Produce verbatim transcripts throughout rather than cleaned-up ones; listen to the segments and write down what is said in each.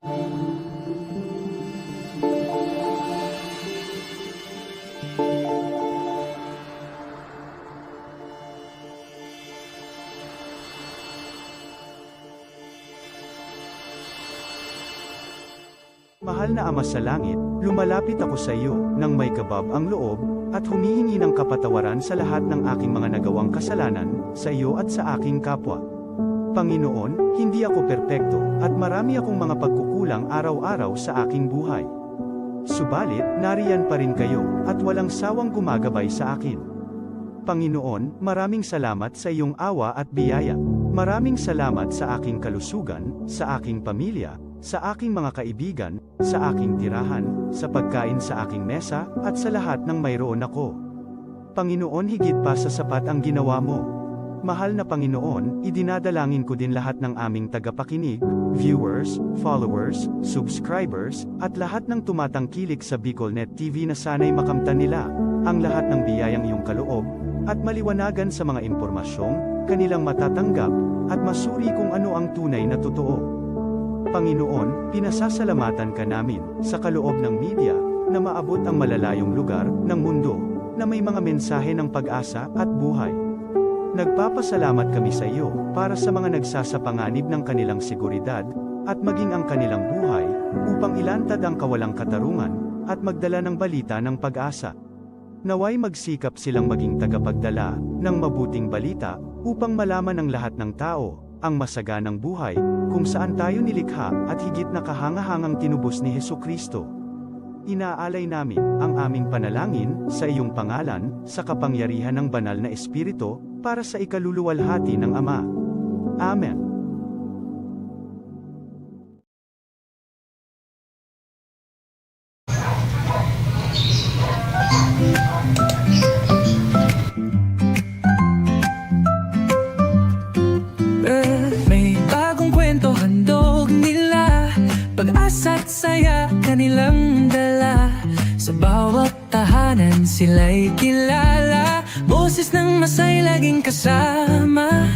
Mahal na Ama sa Langit, lumalapit ako sa iyo nang may kabab ang loob, at humihingi ng kapatawaran sa lahat ng aking mga nagawang kasalanan, sa iyo at sa aking kapwa. Panginoon, hindi ako perpekto, at marami akong mga pagkukulang araw-araw sa aking buhay. Subalit, nariyan pa rin kayo, at walang sawang gumagabay sa akin. Panginoon, maraming salamat sa iyong awa at biyaya. Maraming salamat sa aking kalusugan, sa aking pamilya, sa aking mga kaibigan, sa aking tirahan, sa pagkain sa aking mesa, at sa lahat ng mayroon ako. Panginoon, higit pa sa sapat ang ginawa mo. Mahal na Panginoon, idinadalangin ko din lahat ng aming tagapakinig, viewers, followers, subscribers, at lahat ng tumatangkilik sa BicolNet T V na sana'y makamtan nila ang lahat ng biyayang iyong kaloob at maliwanagan sa mga impormasyong kanilang matatanggap at masuri kung ano ang tunay na totoo. Panginoon, pinasasalamatan ka namin sa kaloob ng media na maabot ang malalayong lugar ng mundo na may mga mensahe ng pag-asa at buhay. Nagpapasalamat kami sa iyo para sa mga nagsasapanganib ng kanilang seguridad at maging ang kanilang buhay upang ilantad ang kawalang katarungan at magdala ng balita ng pag-asa. Naway magsikap silang maging tagapagdala ng mabuting balita upang malaman ng lahat ng tao ang masaganang buhay kung saan tayo nilikha at higit na kahangahangang tinubos ni Jesu-Cristo. Inaalay namin ang aming panalangin sa iyong pangalan, sa kapangyarihan ng Banal na Espiritu, para sa ikaluluwalhati ng Ama. Amen. May bagong kwento handog nila, pag-asa't saya kanilang dala. Sa bawat tahanan sila'y kilala, boses ng masay laging kasama.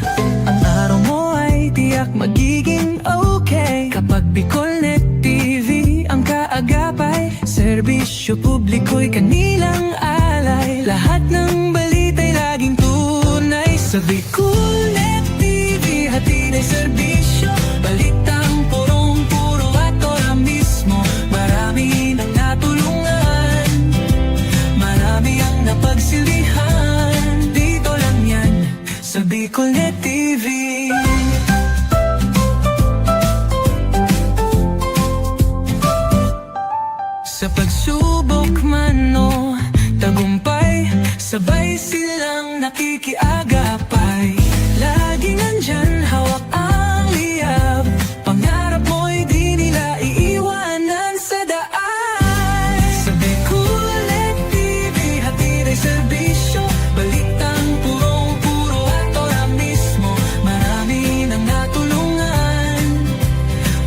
Ang araw mo ay tiyak magiging okay kapag BicolNet T V ang kaagapay. Serbisyo publiko'y kanilang alay, lahat ng balita'y laging tunay. Sa BicolNet T V, hatid ay serbisyo, balitang purong-puro at ora mismo. Marami nang natulungan, marami ang napagsilbihan. Dito lang yan sa BicolNet T V. Sa pagsubok man o tagumpay, sabay silang nakikiagapay. Laging nandyan, hawak ang liyab. Pangarap mo'y di nila iiwanan sa daan. Sa BicolNet T V, hatid ay serbisyo, balitang purong-puro at ora mismo. Marami nang natulungan,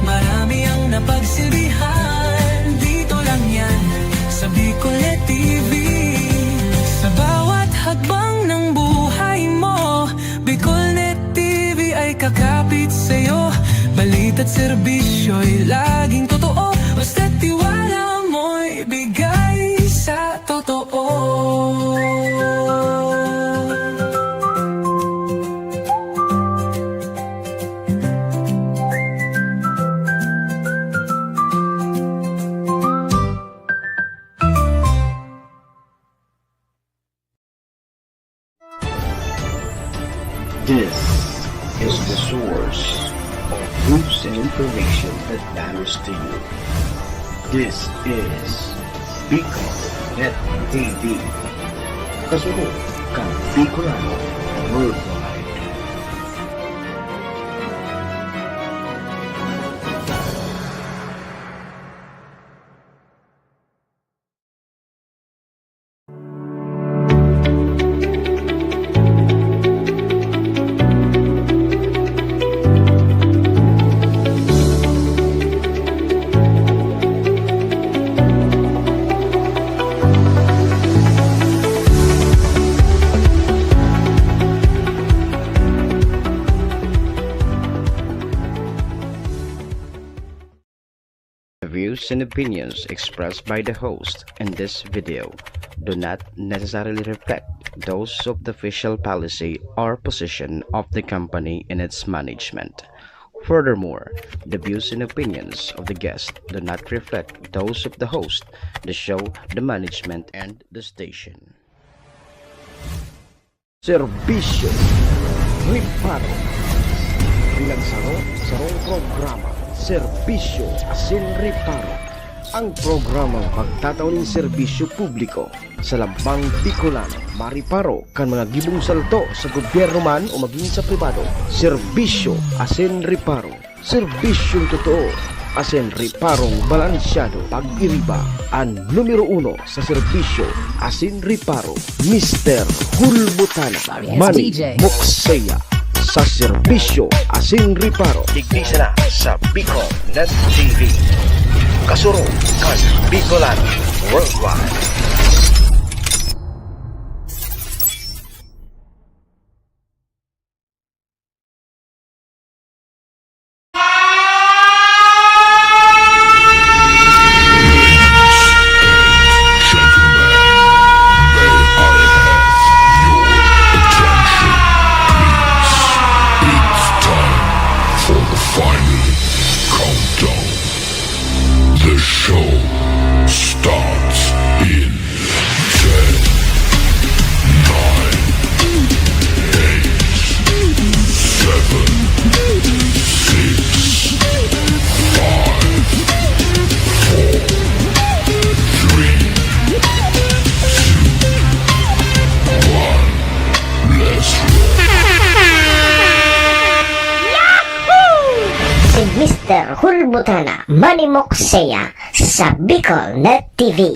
marami ang napagsilbihan. Dito lang yan sa BicolNet T V. Sa bawat hakbang ng buhay mo, BicolNet T V ay kakapit sa'yo. Balita't serbisyo'y laging totoo, basta't tiwala mo'y bigay sa totoo. This is the source of news and information that matters to you. This is Bicol Net T V. Kasunod kan Bicolano Worldwide. Views and opinions expressed by the host in this video do not necessarily reflect those of the official policy or position of the company and its management. Furthermore, the views and opinions of the guest do not reflect those of the host, the show, the management, and the station. Serbisyo, reparo. Bilang saro, sarong programa, serbisyo asin reparo. Ang programang magtatao nin serbisyo publiko sa lambang Bicolano, mareparo kan mga gibong salto sa gobyerno man o magin sa pribado. Serbisyo asin reparo. Serbisyong totoo asin reparong balansyado. Pag-iriba, an numero uno sa serbisyo asin reparo, Mister Hulbutana, Manny Mokseya, sa serbisyo asin reparo. Digdi sana sa Bicol Net T V. Kasurog kan Bicolano Worldwide. It's time for the final countdown. The show starts in ten, nine, eight, seven, six, five, four, three, two, one. Let's roll. Si Mister Hulbutana, Manny Mokseya, sa Bicol Net T V.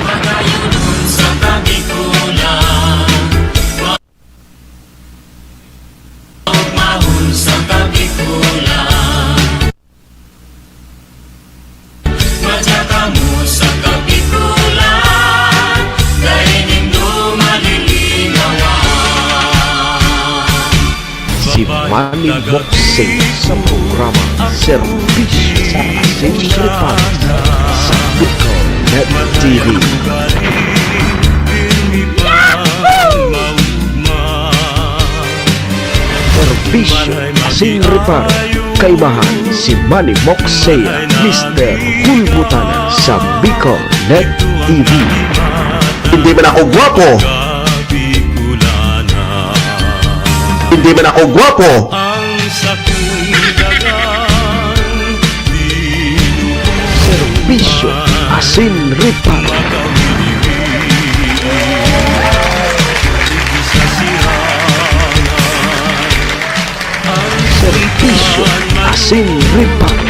Si Manny Boxing sa programa Serbisyo sa Asin Reparo sa Bicol Net T V. Serbisyo asin reparo, kaibahan si Manny Moxea, Mister Hulbutana sa Bicol Net T V. Hindi man ako gwapo. Hindi man ako gwapo. Serbisyo asin reparo. Serbisyo asin reparo.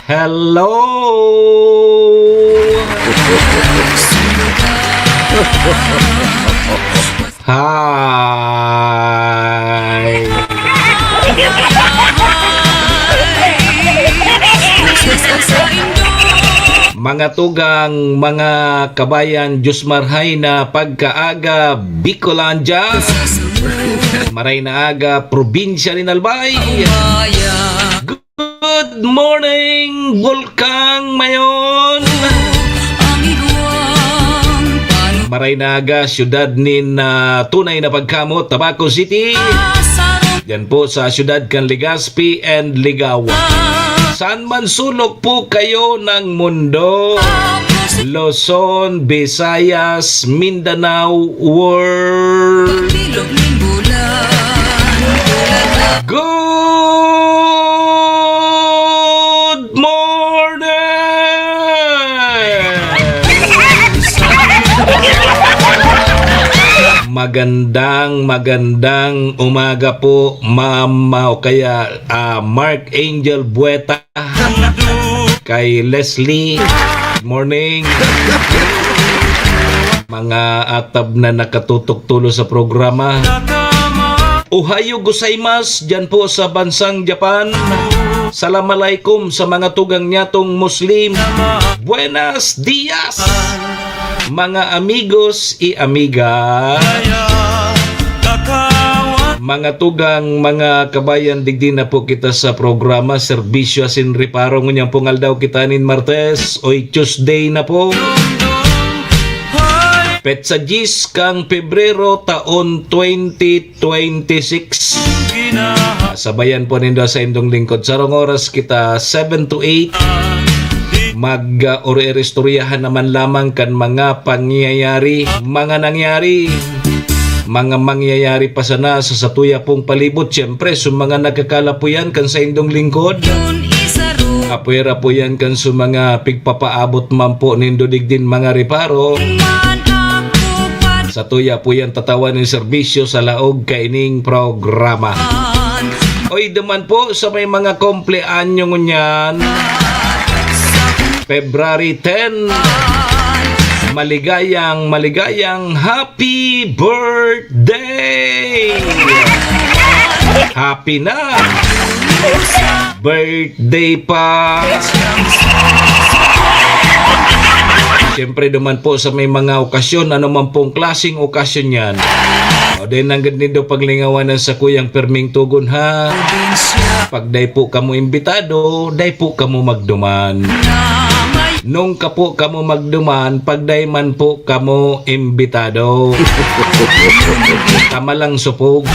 Hello! Hi! Mga tugang, mga kabayan, Diyos marhay na pagkaaga, Bicolandia! Maray na aga, probinsya nin Albay! Good morning, Bulkang Mayon! Maray na aga, syudad nin ah, tunay na pagkamot, Tabaco City. Diyan po sa syudad kan Legazpi and Ligawan. Saan man sulok po kayo ng mundo, Luzon, Visayas, Mindanao, world. Good morning! Magandang, magandang umaga po, Ma'am, o kaya ah, Mark Angel Bueta, kay Leslie. Good morning. Mga atab na nakatutok tulo sa programa. Ohayo gozaimasu dyan po sa bansang Japan. Salam alaikum sa mga tugang nyatong Muslim. Buenas dias! Mga amigos y amiga, mga tugang, mga kabayan, digdi na po kita sa programa Serbisyo Asin Reparo. Ngunyan pong aldaw kita nin Martes, oy Tuesday na po. Petsa diyes kan Pebrero, taon twenty twenty-six. Sabayan po nindo sa indong lingkod. Sarong oras kita, seven to eight. Mag, ah, ori-, istoryahan naman lamang kan mga pangyayari, mga nangyari, mga mangyayari pa sana sa satuya pong palibot. Siyempre, sa mga nagkakalapuyan kan sa indong lingkod. Apwera po yan kan sa mga pigpapaabot man po nindo digdin mga reparo. Satuya po yan tatawan nin serbisyo sa laog kaining programa. Oy, duman po sa may mga kumpleanyo ngunyan, February ten, maligayang, maligayang happy birthday! Happy na! Birthday pa! Siyempre naman po sa may mga okasyon, ano man pong klaseng okasyon yan. O, di na gad nindo paglingawan ang sakuyang pirming tugon, ha? Pag dai po kamo imbitado, dai po kamo magduman. Nung ka po kamo magduman, pag dai man po kamo imbitado. Tama lang supog.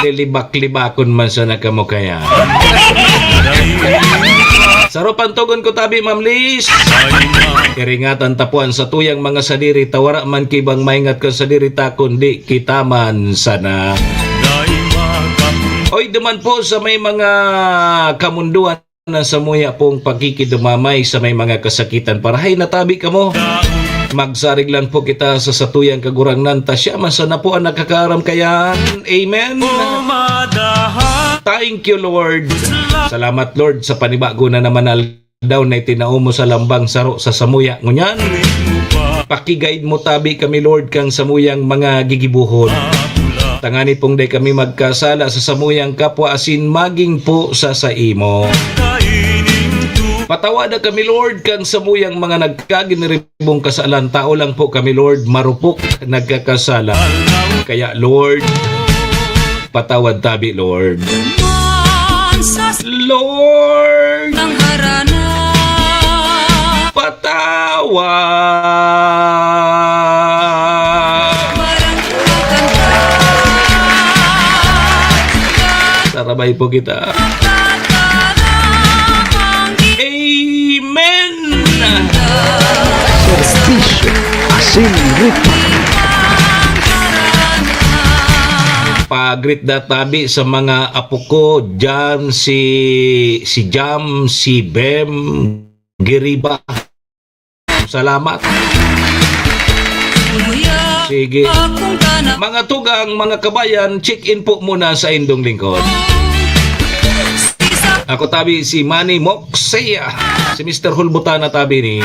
Lilibak-libakon man sana kamo kaya. Saro pang tugon ko tabi, Ma'am Liz. Iringatan ta po an satuyang mga sadiri, ta wara man ki ibang maingat kan sadiri ta, kundi kita man sana. Oy, duman po sa may mga kamunduan na samuya pong pakikidumamay sa may mga kasakitan. Parahay na tabi kamo. Magsarig lang po kita sa satuyang Kagurangnan, ta siya man sana po ang nakakaaram kayan. Amen. Thank you, Lord. Salamat, Lord, sa panibago na naman na daw na itinao mo sa lambang saro sa samuya ngunyan. Paki-guide mo tabi kami, Lord, kang samuyang mga gigibohon. Tangani pong dai kami magkasala sa samuyang kapwa asin magin po sa saimo. Patawada kami, Lord, kang samuyang mga nagkaginiribong kasalan. Tao lang po kami, Lord, marupok, nagkakasala. Kaya, Lord, patawad tabi, Lord. Lord, patawad. Sarabay po kita. Amen. Serbisyo Asin Reparo. Pa-greet da tabi sa mga apo ko dyan, si, si Jam, si Bem, Giriba. Salamat. Sige. Mga tugang, mga kabayan, check-in po muna sa indong lingkod. Ako tabi si Manny Moxia, si Mister Hulbutana tabi ni.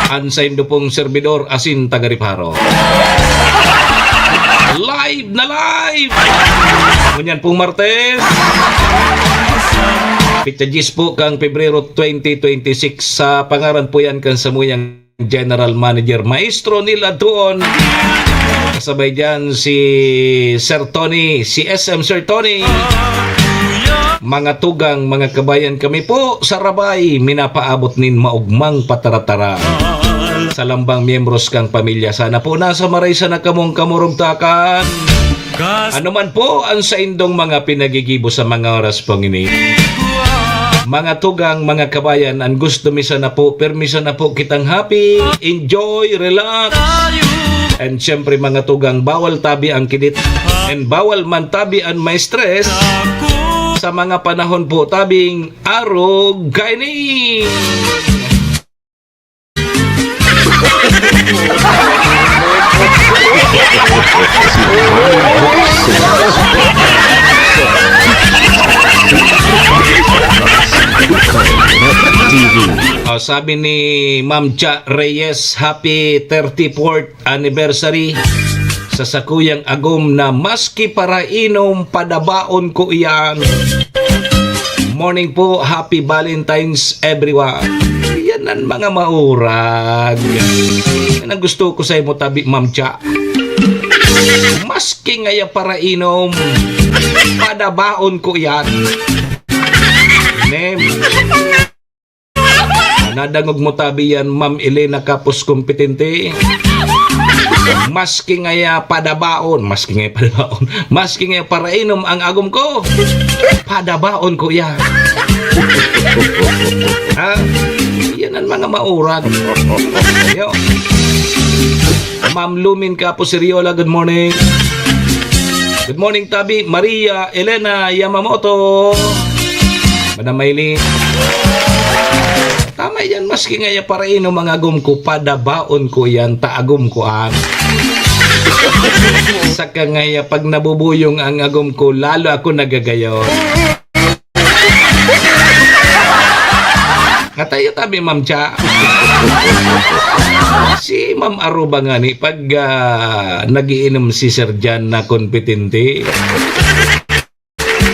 An saindo pong servidor asin taga Reparo. Live na live! Ngunyan pong Martes, petsa diyes po kang Pebrero twenty twenty-six, sa pangaran po yan kan samuyang General Manager, Maestro Neil Adtuon. Kasabay dyan si Sir Tony, si S M Sir Tony. Mga tugang, mga kabayan, kami po sa Rabay, minapaabot nin maugmang pataratara sa lambang miyembros kang pamilya. Sana po nasa maray sana kamong kamurugtakan. Ano man po ang saindong mga pinagigibo sa mga oras pong ini. Mga tugang, mga kabayan, an gusto mi sana po, pirmi sana po kitang happy, enjoy, relax. And syempre, mga tugang, bawal tabi ang kidit. And bawal man tabi an ma-stress sa mga panahon po tabing arog kaini. Oh, sabi ni Ma'am Cha Reyes, happy thirty-fourth anniversary sa sakuyang agom na maski parainom, padabaon ko iyan. Morning po, happy Valentine's everyone. Yan ang mga maurag. Yan ang gusto ko sa imo tabi, Ma'am Cha. Maski ngaya parainom, padabaon ko yan. Nem. Nadangog mo tabi yan, Ma'am Elena Kapos Kompetente. Maski ngaya padabaon, maski ngaya padabaon, maski ngaya parainom ang agom ko, padabaon ko yan. Ha? Yan ang mga maurag. Yo. Ma'am Lumin Kapo Siriola, good morning. Good morning, tabi. Maria Elena Yamamoto. Madam Maylin. Tama yan, maski ngaya parainom ang agom ko, padabaon ko yan, ta agom ko an. Saka ngaya, pag nabubuyong ang agom ko, lalo ako nagagayon. Ngatayo tabi, Ma'am Cha. Si Ma'am Aruba nga ni, pag, ah, nagiinom si Sir Jan na kompetente,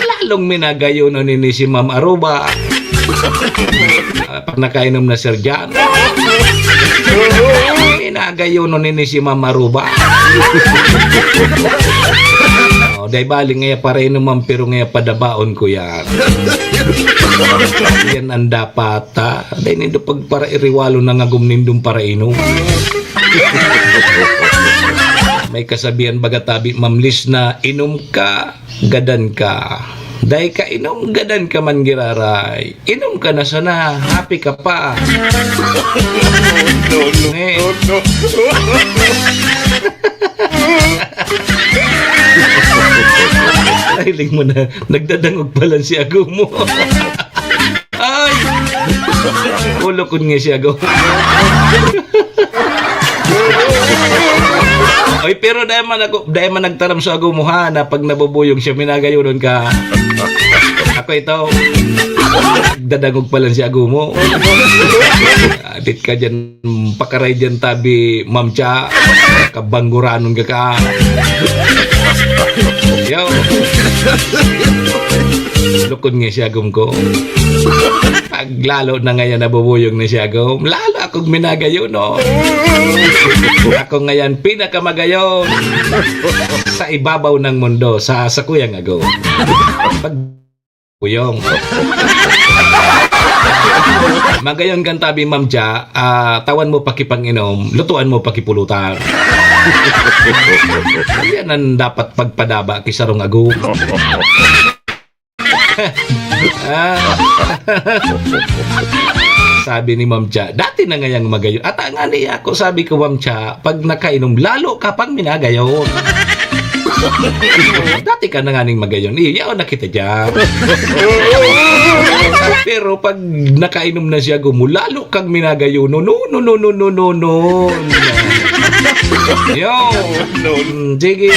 lalong minagayonon nini si Ma'am Aruba. Ah, pag nakainom na Sir Jan, minagayonon nini si Ma'am Aruba. Oh, dai bali ngaya parainom, ma'am, pero ngaya padabaon ko yan. Yan ang dapat, ha? Dai nindo pagparairiwalo na ngagom nindong parainom. May kasabihan baga tabi, Ma'am Liz, na inom ka, gadan ka. Dai ka inom, gadan ka man giraray. Inom ka na sana, happy ka pa. No, no, Eh. no, no. Hiling mo na, nagdadangog pa lang si agom mo. Ay! Ulokon nga siya, go. Oy, pero dai man ako, dai man nagtaram sa agom mo, ha, na pag nabubuyog siya, minagayonon ka. Ako ito, dadangog pa lang si agom mo. Adit ka dyan, pakaray dyan, tabi, Ma'am Cha. Kabangguranon ka ka. Yo. Lukon nga si agom ko. Pag lalo na ngayon nabubuyog na si agom, lalo akong minagayon, no? Ako ngayon pinakamagayon sa ibabaw ng mundo, sa, sa kuyang agom. Pag kuyong. Magayon kan tabi, Ma'am Ja, ah, tawan mo pakipang-inom, lutuan mo pakipulutan. Yan ang dapat pagpadaba ki sarong agom. Ah. Sabi ni Ma'am Cha, "Dati na ngayang magayon." Ata nga niya ako, sabi ko, "Ma'am Cha, pag nakainom, lalo ka pang minagayon." Dati ka na nga ning magayon. Iyo, yaon na kita dyan. Pero pag nakainom na siya, gumo, lalo kang minagayon. No, no, no, no, no, no, no, no. Yo. Mm, sige.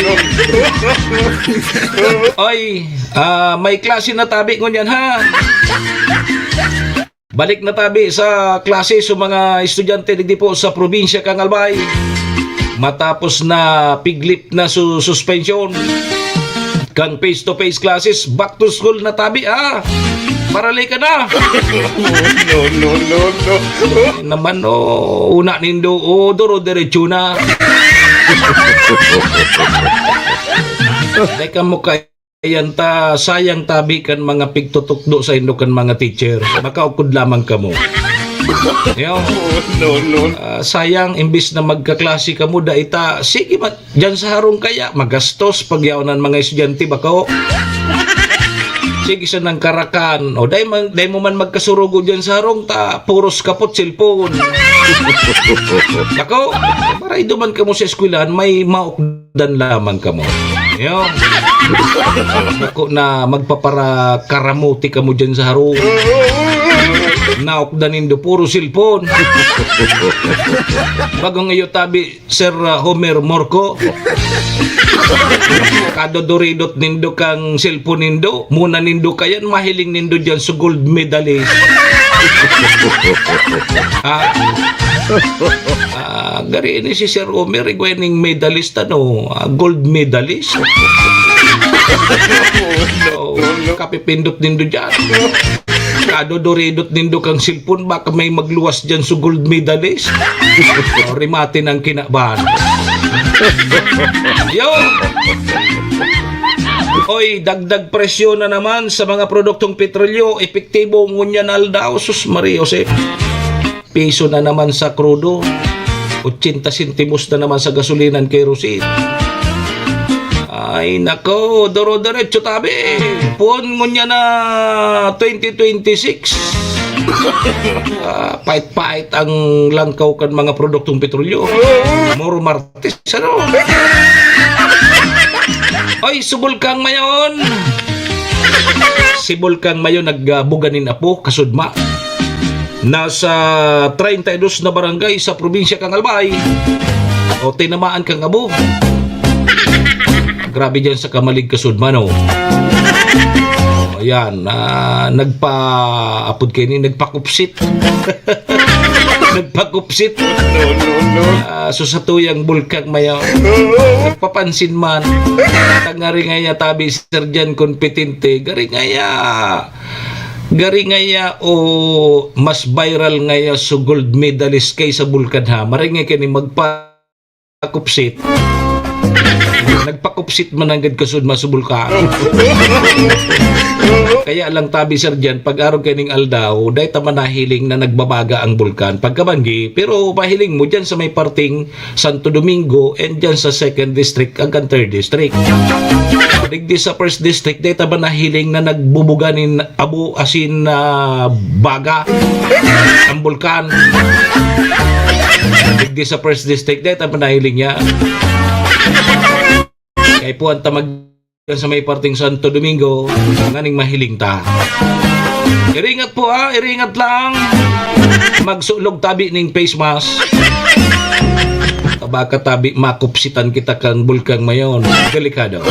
Oy, ah, may klase na tabi ngunyan, ha? Balik na tabi sa klase sa mga estudyante digdi po sa probinsya kan Albay. Matapos na piglip na su-, suspension, kan face-to-face classes, back to school na tabi, ha? Marali ka na. No, no, no, no. Naman, oh, una nindo, oh, duro diretso na. Teka mo kay Ayan ta, sayang tabi kan mga pigtutukdo saindo kan mga teacher. Makaukod lamang kamo. Yo. No, no. Ah, sayang, imbis na magkaklase kamo, dai ta, sige, ma-, dyan sa harong kaya, magastos, pagyaon ang mga estudyante, bako. Sige, sa nang karakan. O, dai man, dai mo man magkasurugo dyan sa harong, ta, puros kapot, cellphone. Bako, maray duman kamo sa eskwelahan, may maok dan lamang kamo. Yo. Bako na magpaparakaramuti kamo dyan sa harong. Naokdan nindo, puro cellphone. Bagong iyo tabi, Sir, ah, Homer Morco. Kadodoridot nindo kang cellphone nindo. Muna nindo kayan, mahiling nindo dyan sa gold medalist. Ah. Ah, gari ini si Sir Omer, igwa ning medalist, ano, ah, gold medalist. Oh, kapipindot nindo dyan. Kadodoridot nindo kang cellphone, baka may magluwas dyan sa gold medalist. Oh, rimate ng kinabahan. Yo! Oy, dagdag presyo na naman sa mga produktong petrolyo, epektibo ngunyan aldaw. Sus, Maria Jose. Piso na naman sa krudo. Ochenta sentimos na naman sa gasolina and kerosene. Ay, nako, doro-diretso tabi. Puon ngunyan na twenty twenty-six. Ah, pait-pait ang langkaw kan mga produktong petrolyo. Moro Martes, ano? Oy, subol kang mayon. Si Bulkang Mayo nagbuga nin apo, kasudma. Nasa treinta y dos na barangay sa probinsya kan Albay. O, tinamaan kan abo. Grabe dyan sa Camalig, kasudma, no? O, ayan, ah, nagpa-, apod kaini, nagpakupsit. Nagpakupsit. No, no, no. Ah, so sa tuyang Bulkang Mayo, nagpapansin man. Tangari nga iya tabi, Sir Jan, kompetente. Gari nga iya, gari nga iya o mas viral nga iya so gold medalist kay sa Bulkan, ha. Maringay kani magpakupsit. Nagpakupsit man nanggad kasud masubol ka. Kaya lang tabi, Sir Jan, pag-arog kaning aldaw, dai ta man nahiling na nagbabaga ang bulkan pagkabanggi, pero mahiling mo dyan sa may parting Santo Domingo and dyan sa second district hanggang third district. Digdi sa first district, dai ta man nahiling na nagbubuga nin abo asin, ah, baga ang bulkan. Digdi sa first district, dai ta man nahiling niya. Kay puwan ta mag-, sa may parting Santo Domingo, nganing mahiling ta. Iringat po, ha, iringat lang. Magsulog tabi ning face mask. Baka tabi makupsitan kita kan Bulkang Mayon. Delikado.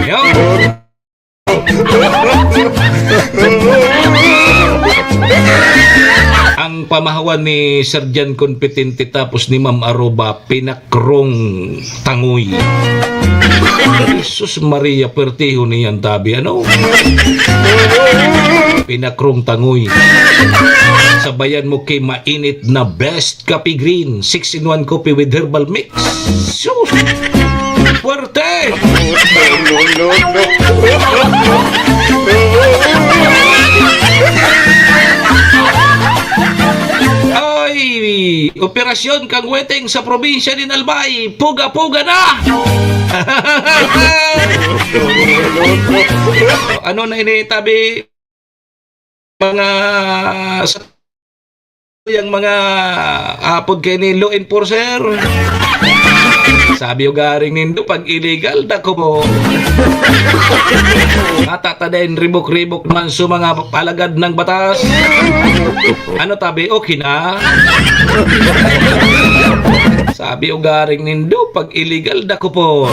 Yun. Ang pamahawan ni Sir Jan Competente tapos ni Ma'am Aruba, pinakrong tangoy. Jesus Maria, pertiho niyan tabi, ano? Pinakrong tangoy. Sabayan mo kay mainit na best Kape Green, six-in-one coffee with herbal mix. Sus! Fuerte! No, no, no, no. Ay, operasyon kang weteng sa probinsya nin Albay. Puga-puga na! Ano na ini, tabi? Mga sa-, yang mga apod kay ni law enforcer. Sabi ugaring nindo, pag illegal, dako mo. Matatadain ribok-ribok man sa mga alagad ng batas. Ano tabi, okay na? Sabi ugaring nindo, pag illegal, dako po.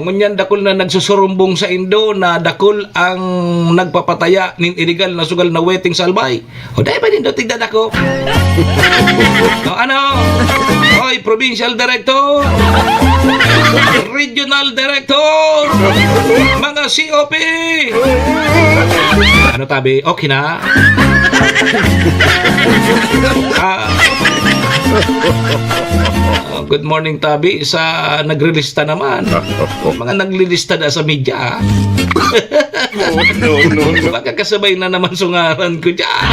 Ngunyan dakul na nagsusurumbong sa indo na dakul ang nagpapataya nin iligal na sugal na weteng sa Albay. O, dai ba nindo tigdan ako? O, ano? Hoy, Provincial Director! Regional Director! Mga C O P! Ano tabi? Okay na? Ah. Oh, good morning, tabi. Sa naglilista naman. Mga naglilista na sa media, ah. No, no, no. Baka kasabay na naman sa ngaran ko dyan.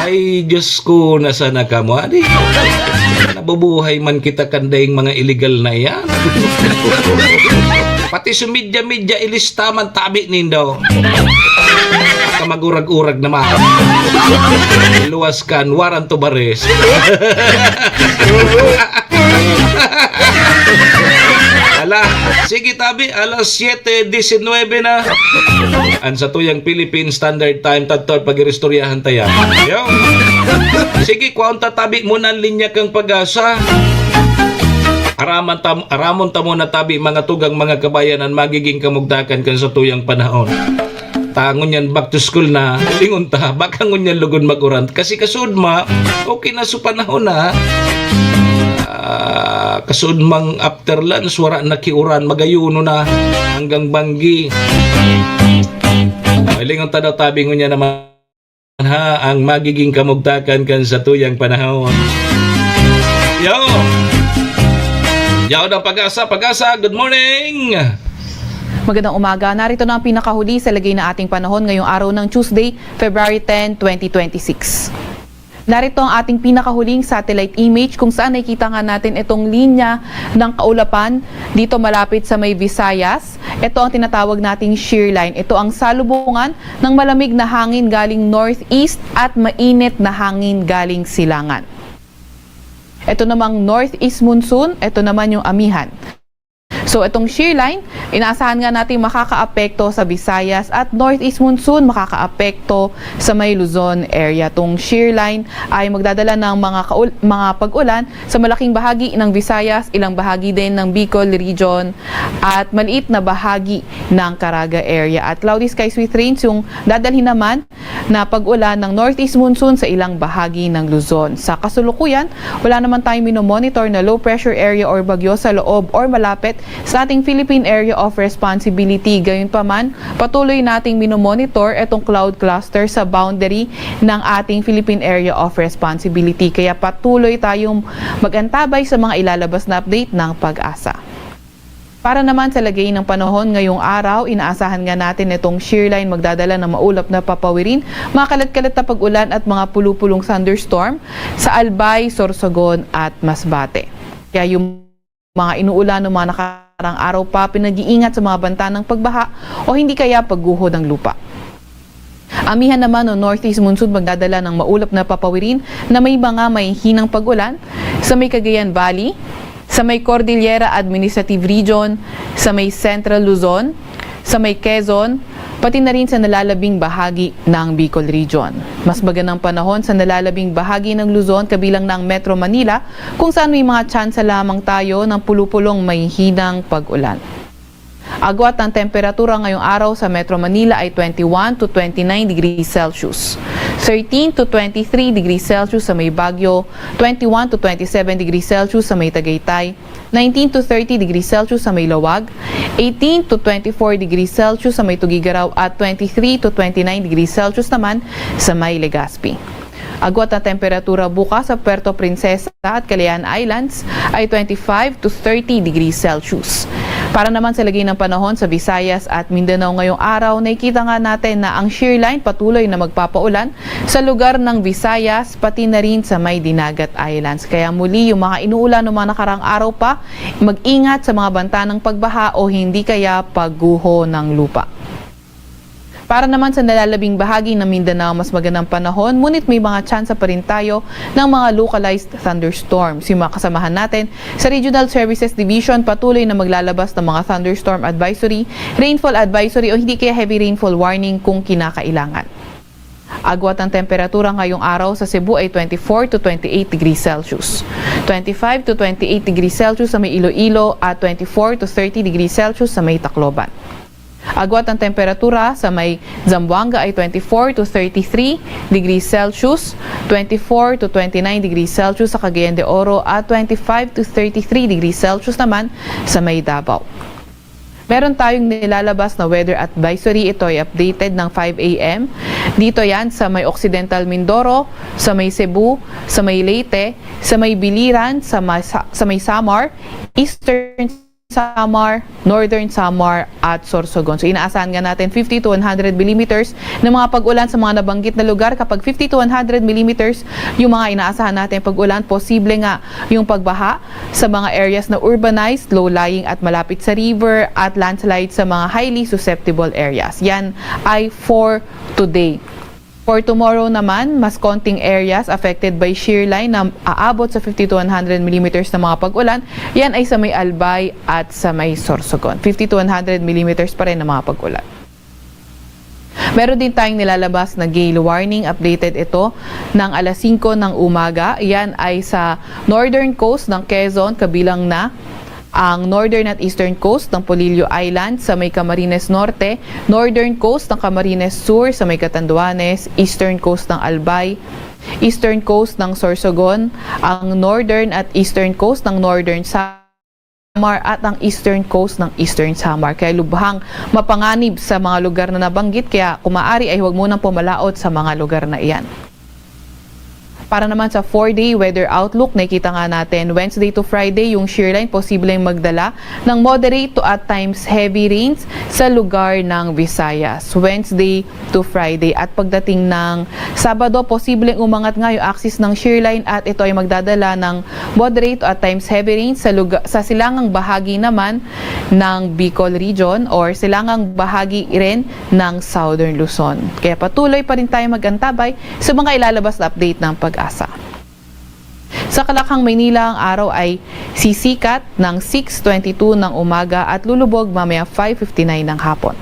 Ay, Diyos ko, nasa na ka mo, adi? Nabubuhay man kita kandayang mga illegal na yan. Pati sa media-media, ilista man tabi nindo. Kamagurag-urag naman. Luwas kan, warrant of arrest. Ala, sige tabi, alas siyete disinwebe na. An satuyang Philippine Standard Time, tadtaw pag-iristoryahan ta yan. Yo. Sige, kwaon ta tabi muna an linya kang Pag-asa. Araman tam-, aramon ta muna tabi, mga tugang, mga kabayan, an magiging kamugtakan kan satuyang panahon. Ta ngunyan back to school na, ingon ta, baka ngunyan lugod mag-uran. Kasi kasud ma, okay na sa panahon na. Ah, kasuodmang after lunch, wara na kiuran, magayuno na hanggang banggi. Mahilingon ta daw tabi ngunyan naman ha, ang magiging kamugtakan kan satuyang panahon. Yo! Yaw ng Pag-asa, Pag-asa, good morning! Magandang umaga. Narito na ang pinakahuli sa lagay na ating panahon ngayong araw ng Tuesday, February ten, twenty twenty-six. Narito ang ating pinakahuling satellite image kung saan nakikita nga natin itong linya ng kaulapan dito malapit sa may Visayas. Ito ang tinatawag nating shear line. Ito ang salubungan ng malamig na hangin galing northeast at mainit na hangin galing silangan. Ito namang northeast monsoon, ito naman yung amihan. So, itong shear line, inaasahan nga natin makakaapekto sa Visayas at northeast monsoon, makakaapekto sa may Luzon area. Itong shear line ay magdadala ng mga kaul-, mga pag-ulan sa malaking bahagi ng Visayas, ilang bahagi din ng Bicol Region at maliit na bahagi ng Caraga area. At cloudy skies with rains yung dadalhin naman na pag-ulan ng northeast monsoon sa ilang bahagi ng Luzon. Sa kasalukuyan, wala naman tayong minomonitor na low pressure area or bagyo sa loob or malapit sa ating Philippine Area of Responsibility. Gayunpaman, patuloy nating minomonitor itong cloud cluster sa boundary ng ating Philippine Area of Responsibility. Kaya patuloy tayong mag-antabay sa mga ilalabas na update ng Pag-asa. Para naman sa lagay ng panahon ngayong araw, inaasahan nga natin itong shear line magdadala ng maulap na papawirin, makalat-kalat na pag-ulan at mga pulupulong thunderstorm sa Albay, Sorsogon at Masbate. Kaya yung mga inuulan ng mga nakarang araw pa, pinag-iingat sa mga banta ng pagbaha o hindi kaya pagguho ng lupa. Amihan naman o northeast monsoon magdadala ng maulap na papawirin na may mga mahihinang pag-ulan sa may Cagayan Valley, sa may Cordillera Administrative Region, sa may Central Luzon, sa may Quezon, pati na rin sa nalalabing bahagi ng Bicol Region. Mas magandang panahon sa nalalabing bahagi ng Luzon, kabilang na ang Metro Manila, kung saan may mga tsansa lamang tayo ng pulupulong mahihinang pag-ulan. Agwat ng temperatura ngayong araw sa Metro Manila ay twenty-one to twenty-nine degrees Celsius, thirteen to twenty-three degrees Celsius sa may Baguio, twenty-one to twenty-seven degrees Celsius sa may Tagaytay, nineteen to thirty degrees Celsius sa may Laoag, eighteen to twenty-four degrees Celsius sa may Tuguegarao at twenty-three to twenty-nine degrees Celsius naman sa may Legazpi. Agwat na temperatura bukas sa Puerto Princesa at Calayan Islands ay twenty-five to thirty degrees Celsius. Para naman sa lagay ng panahon sa Visayas at Mindanao ngayong araw, nakikita nga natin na ang shear line patuloy na magpapaulan sa lugar ng Visayas, pati na rin sa may Dinagat Islands. Kaya muli, yung mga inuulan ng mga nakarang araw pa, mag-ingat sa mga banta ng pagbaha o hindi kaya pagguho ng lupa. Para naman sa nalalabing bahagi ng Mindanao, mas magandang panahon, ngunit may mga tsansa pa rin tayo ng mga localized thunderstorms. Yung mga kasamahan natin sa Regional Services Division patuloy na maglalabas ng mga thunderstorm advisory, rainfall advisory o hindi kaya heavy rainfall warning kung kinakailangan. Agwat ang temperatura ngayong araw sa Cebu ay twenty-four to twenty-eight degrees Celsius, twenty-five to twenty-eight degrees Celsius sa may Iloilo at twenty-four to thirty degrees Celsius sa may Tacloban. Agwat ang temperatura sa may Zamboanga ay twenty-four to thirty-three degrees Celsius, twenty-four to twenty-nine degrees Celsius sa Cagayan de Oro at twenty-five to thirty-three degrees Celsius naman sa may Davao. Meron tayong nilalabas na weather advisory. Ito ay updated ng five A M. Dito yan sa may Occidental Mindoro, sa may Cebu, sa may Leyte, sa may Biliran, sa, may Sa-, sa may Samar, Eastern Samar, Northern Samar, at Sorsogon. So, inaasahan nga natin fifty to one hundred millimeters ng mga pag-ulan sa mga nabanggit na lugar. Kapag fifty to one hundred millimeters yung mga inaasahan natin pag-ulan, posible nga yung pagbaha sa mga areas na urbanized, low-lying at malapit sa river, at landslide sa mga highly susceptible areas. Yan ay for today. For tomorrow naman, mas konting areas affected by shear line na aabot sa fifty to one hundred millimeters na mga pag-ulan. Yan ay sa may Albay at sa may Sorsogon. Fifty to one hundred millimeters pa rin ang mga pag-ulan. Meron din tayong nilalabas na gale warning. Updated ito ng alas singko ng umaga. Yan ay sa northern coast ng Quezon, kabilang na ang northern at eastern coast ng Polillo Island, sa may Camarines Norte, northern coast ng Camarines Sur, sa may Catanduanes, eastern coast ng Albay, eastern coast ng Sorsogon, ang northern at eastern coast ng Northern Samar at ang eastern coast ng Eastern Samar. Kaya lubhang mapanganib sa mga lugar na nabanggit, kaya kung maaari ay huwag munang pumalaot sa mga lugar na iyan. Para naman sa four-day weather outlook, nakikita nga natin Wednesday to Friday yung shear line posibleng magdala ng moderate to at times heavy rains sa lugar ng Visayas. Wednesday to Friday at pagdating ng Sabado, posibleng umangat nga yung axis ng shear line at ito ay magdadala ng moderate to at times heavy rains sa, luga- sa silangang bahagi naman ng Bicol region or silangang bahagi rin ng Southern Luzon. Kaya patuloy pa rin tayo mag-antabay sa mga ilalabas na update ng PAGASA. Sa Kalakhang, Maynila, ang araw ay sisikat ng six twenty-two ng umaga at lulubog mamaya five fifty-nine ng hapon.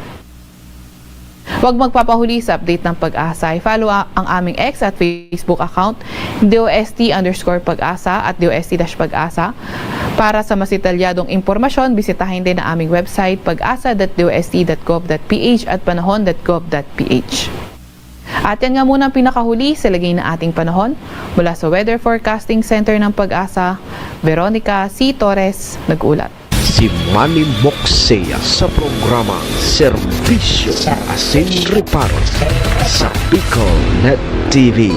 Huwag magpapahuli sa update ng PAGASA. I-follow a- ang aming X at Facebook account, D O S T underscore PAGASA at D O S T dash PAGASA. Para sa mas detalyadong impormasyon, bisitahin din ang aming website, pag asa dot D O S T dot gov dot P H at panahon dot gov dot P H. At yan nga muna ang pinakahuli sa lagay na ating panahon. Mula sa Weather Forecasting Center ng PAGASA, Veronica C. Torres nag-uulat. Si Manny Moksea sa programang Serbisyo Asin Reparo sa Bicol Net T V.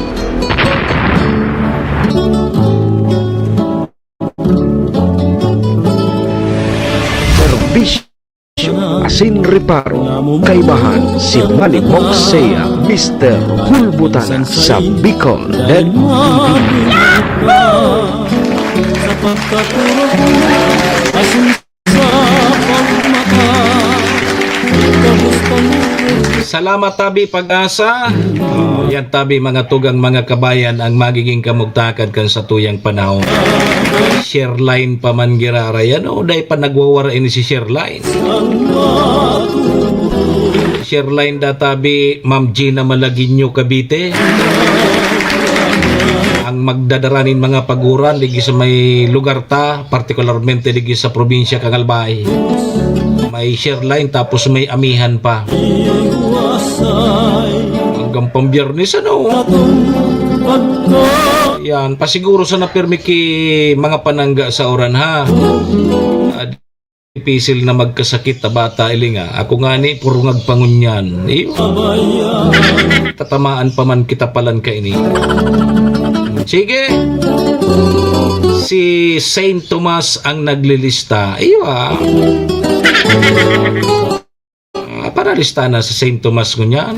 Serbisyo asin reparo, kaibahan si Manny Moksea, Mister Hulbutan sa Bicol Net T V. Salamat, tabi PAGASA. Oh, yan, tabi, mga tugang, mga kabayan, ang magiging kamugtakan kan satuyang panahon. Share line pa man giraray, ano, dai pa nagwawara ini si share line. Share line da, tabi, Ma'am Gina Malagueño, Cavite. Ang magdadara nin mga paguran, digdi sa may lugar ta, partikularmente digdi sa probinsya kan Albay. May share line, tapos may amihan pa. Hanggang pambiyernes, ano? Yan, pasiguro sana pirmi ki mga panangga sa uran, ha? Ah, dipisil na magkasakit ta bata, ili nga. Ako ngani, puro ngagpangunyan. Iyo. Tatamaan pa man kita palan kaini. Sige. Si Saint Tomas ang naglilista. Iyo, ah. Ah, para lista na sa Saint Tomas ngunyan.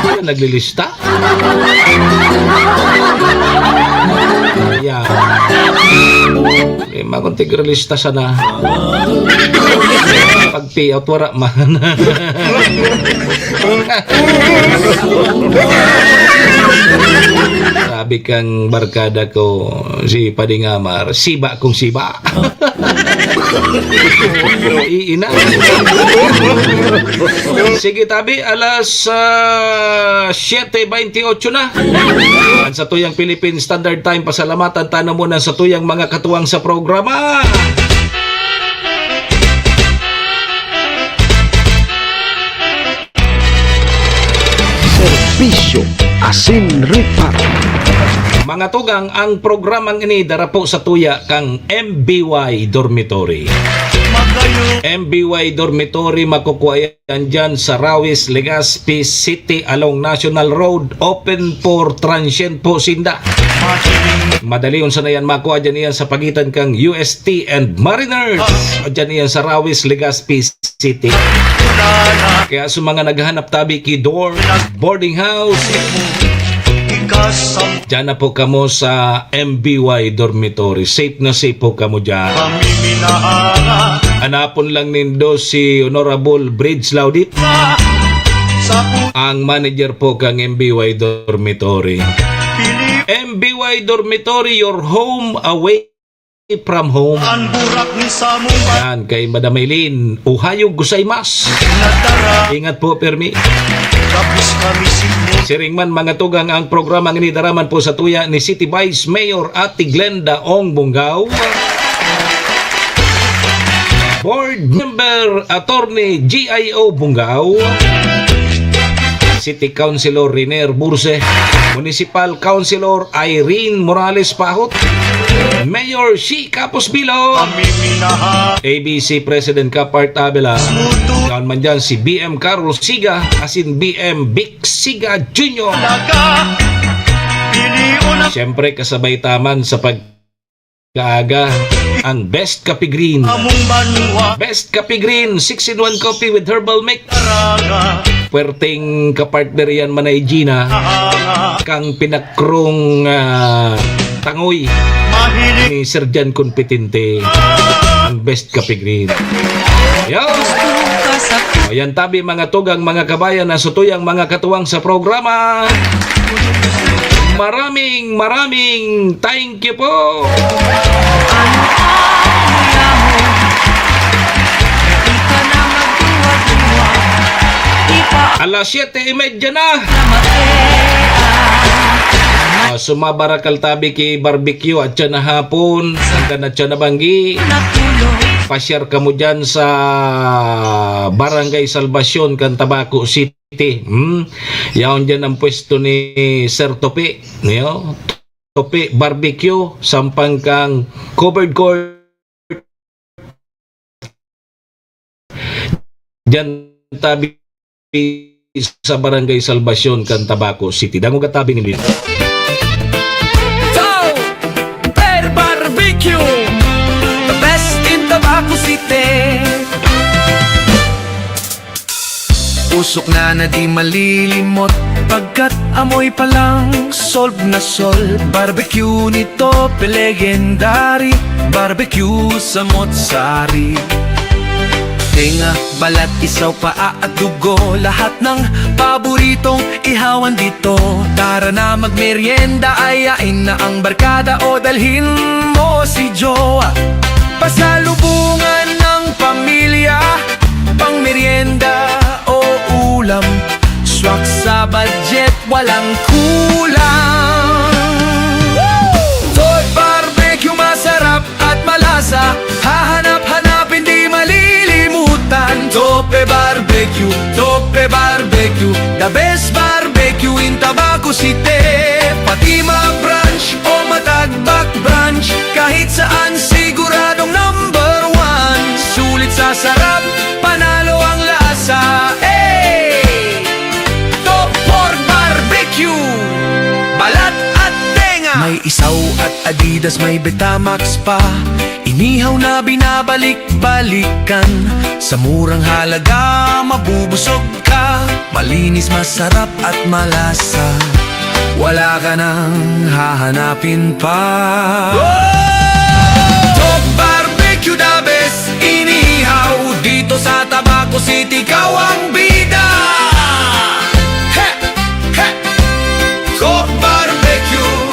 Ano naglilista? Yeah. Eh, makuntigralista sana. Pag-payout, wala man. Sabi kang barkada ko, si Pading Amar, "Siba kong siba." Iina. Sige, tabi, alas, ah, siyete beintiotso na. Ang satuyang Philippine Standard Time, pasalamatan ta na muna sa tuyang mga katuwang sa programa. Serbisyo asin reparo. Mga tugang, ang programang ini dara po sa tuya kang M B Y Dormitory. M B Y Dormitory, makukuha yan dyan sa Rawis, Legazpi City, along National Road. Open for transient po sinda. Madali unsa na yan makuha dyan iyan sa pagitan kang U S T and Mariners. Dyan iyan sa Rawis, Legazpi City. Kaya sa mga naghahanap tabi ki dorm, boarding house, diyan na po kamo sa M B Y Dormitory. Safe na safe po kamo diyan. Hanapon lang nindo si Honorable Bridge Laudit, ang manager po kang M B Y Dormitory. M B Y Dormitory, your home away from home. Yan, kay Madam Eileen, "Ohayo gozaimasu." Ingat po, permi. Siring man, mga tugang, ang programang ini dara man po sa tuya ni City Vice Mayor Ate Glenda Ong Bungao, Board Member Attorney G I O Bungao, City Councilor Riner Burse, Municipal Councilor Irene Morales Pahot, Mayor Shi Kapos Bilo, A B C President Kapart Abela, daon man dyan si B M Carlos Siga, asin B M Vic Siga Junior. Siyempre, kasabay taman sa pag- kaaga, ang Best Coffee Green. Among banwa. Best Coffee Green, six-in-one coffee with herbal mix. Karaga. Puwerteng kapartner yan, Manay Gina. Kang pinakrong, ah, tangoy Mahilig. Ni Sir Jan Competente. Ang Best Coffee Green. Yo! Ayan tabi, mga tugang, mga kabayan, na sutuyang mga katuwang sa programa. Maraming, maraming thank you po. Alas siyete y media na. Ah, sumabarakal tabi ki Barbecue at siya na hapon. Hanggang na siya na banggi. Pasyar kamo dyan sa Barangay Salvacion, kan Tabaco City. Hmm? Yaon dyan ang pwesto ni Sir Tope. Niyo? Tope Barbecue, sampang kang covered court. Diyan tabi sa Barangay Salvacion, kan Tabaco City. Dangog at tabi ni Lin. Tope Barbecue, the best in Tabaco City. Usok na na di malilimot, pagkat amoy pa lang solve na solve. Barbecue ni Tope, legendary, barbecue samot sari. Tenga, balat, isaw, paa at dugo, lahat ng paboritong ihawan dito. Tara na magmeryenda, ayain na ang barkada o dalhin mo si jowa. Pasalubungan ng pamilya, pang merienda o ulam, swak sa budget, walang kulang. Toy Barbecue, masarap at malasa, hahanap-hanapin, di malilimutan. Tope Barbecue, Tope Barbecue, the best barbecue in Tabaco City. Pati ma-brunch o matagbak brunch, kahit saan siguradong number one. Sulit sa sarap, panalo ang lasa. Hey! Top Pork Barbecue, balat at tenga. May isaw at Adidas, may Betamax pa. Inihaw na binabalik-balikan. Sa murang halaga, mabubusog ka. Malinis, masarap at malasa. Wala ka nang hahanapin pa. Top Barbecue, the best inihaw. Dito sa Tabaco City, ikaw ang bida. He! He! Top Barbecue.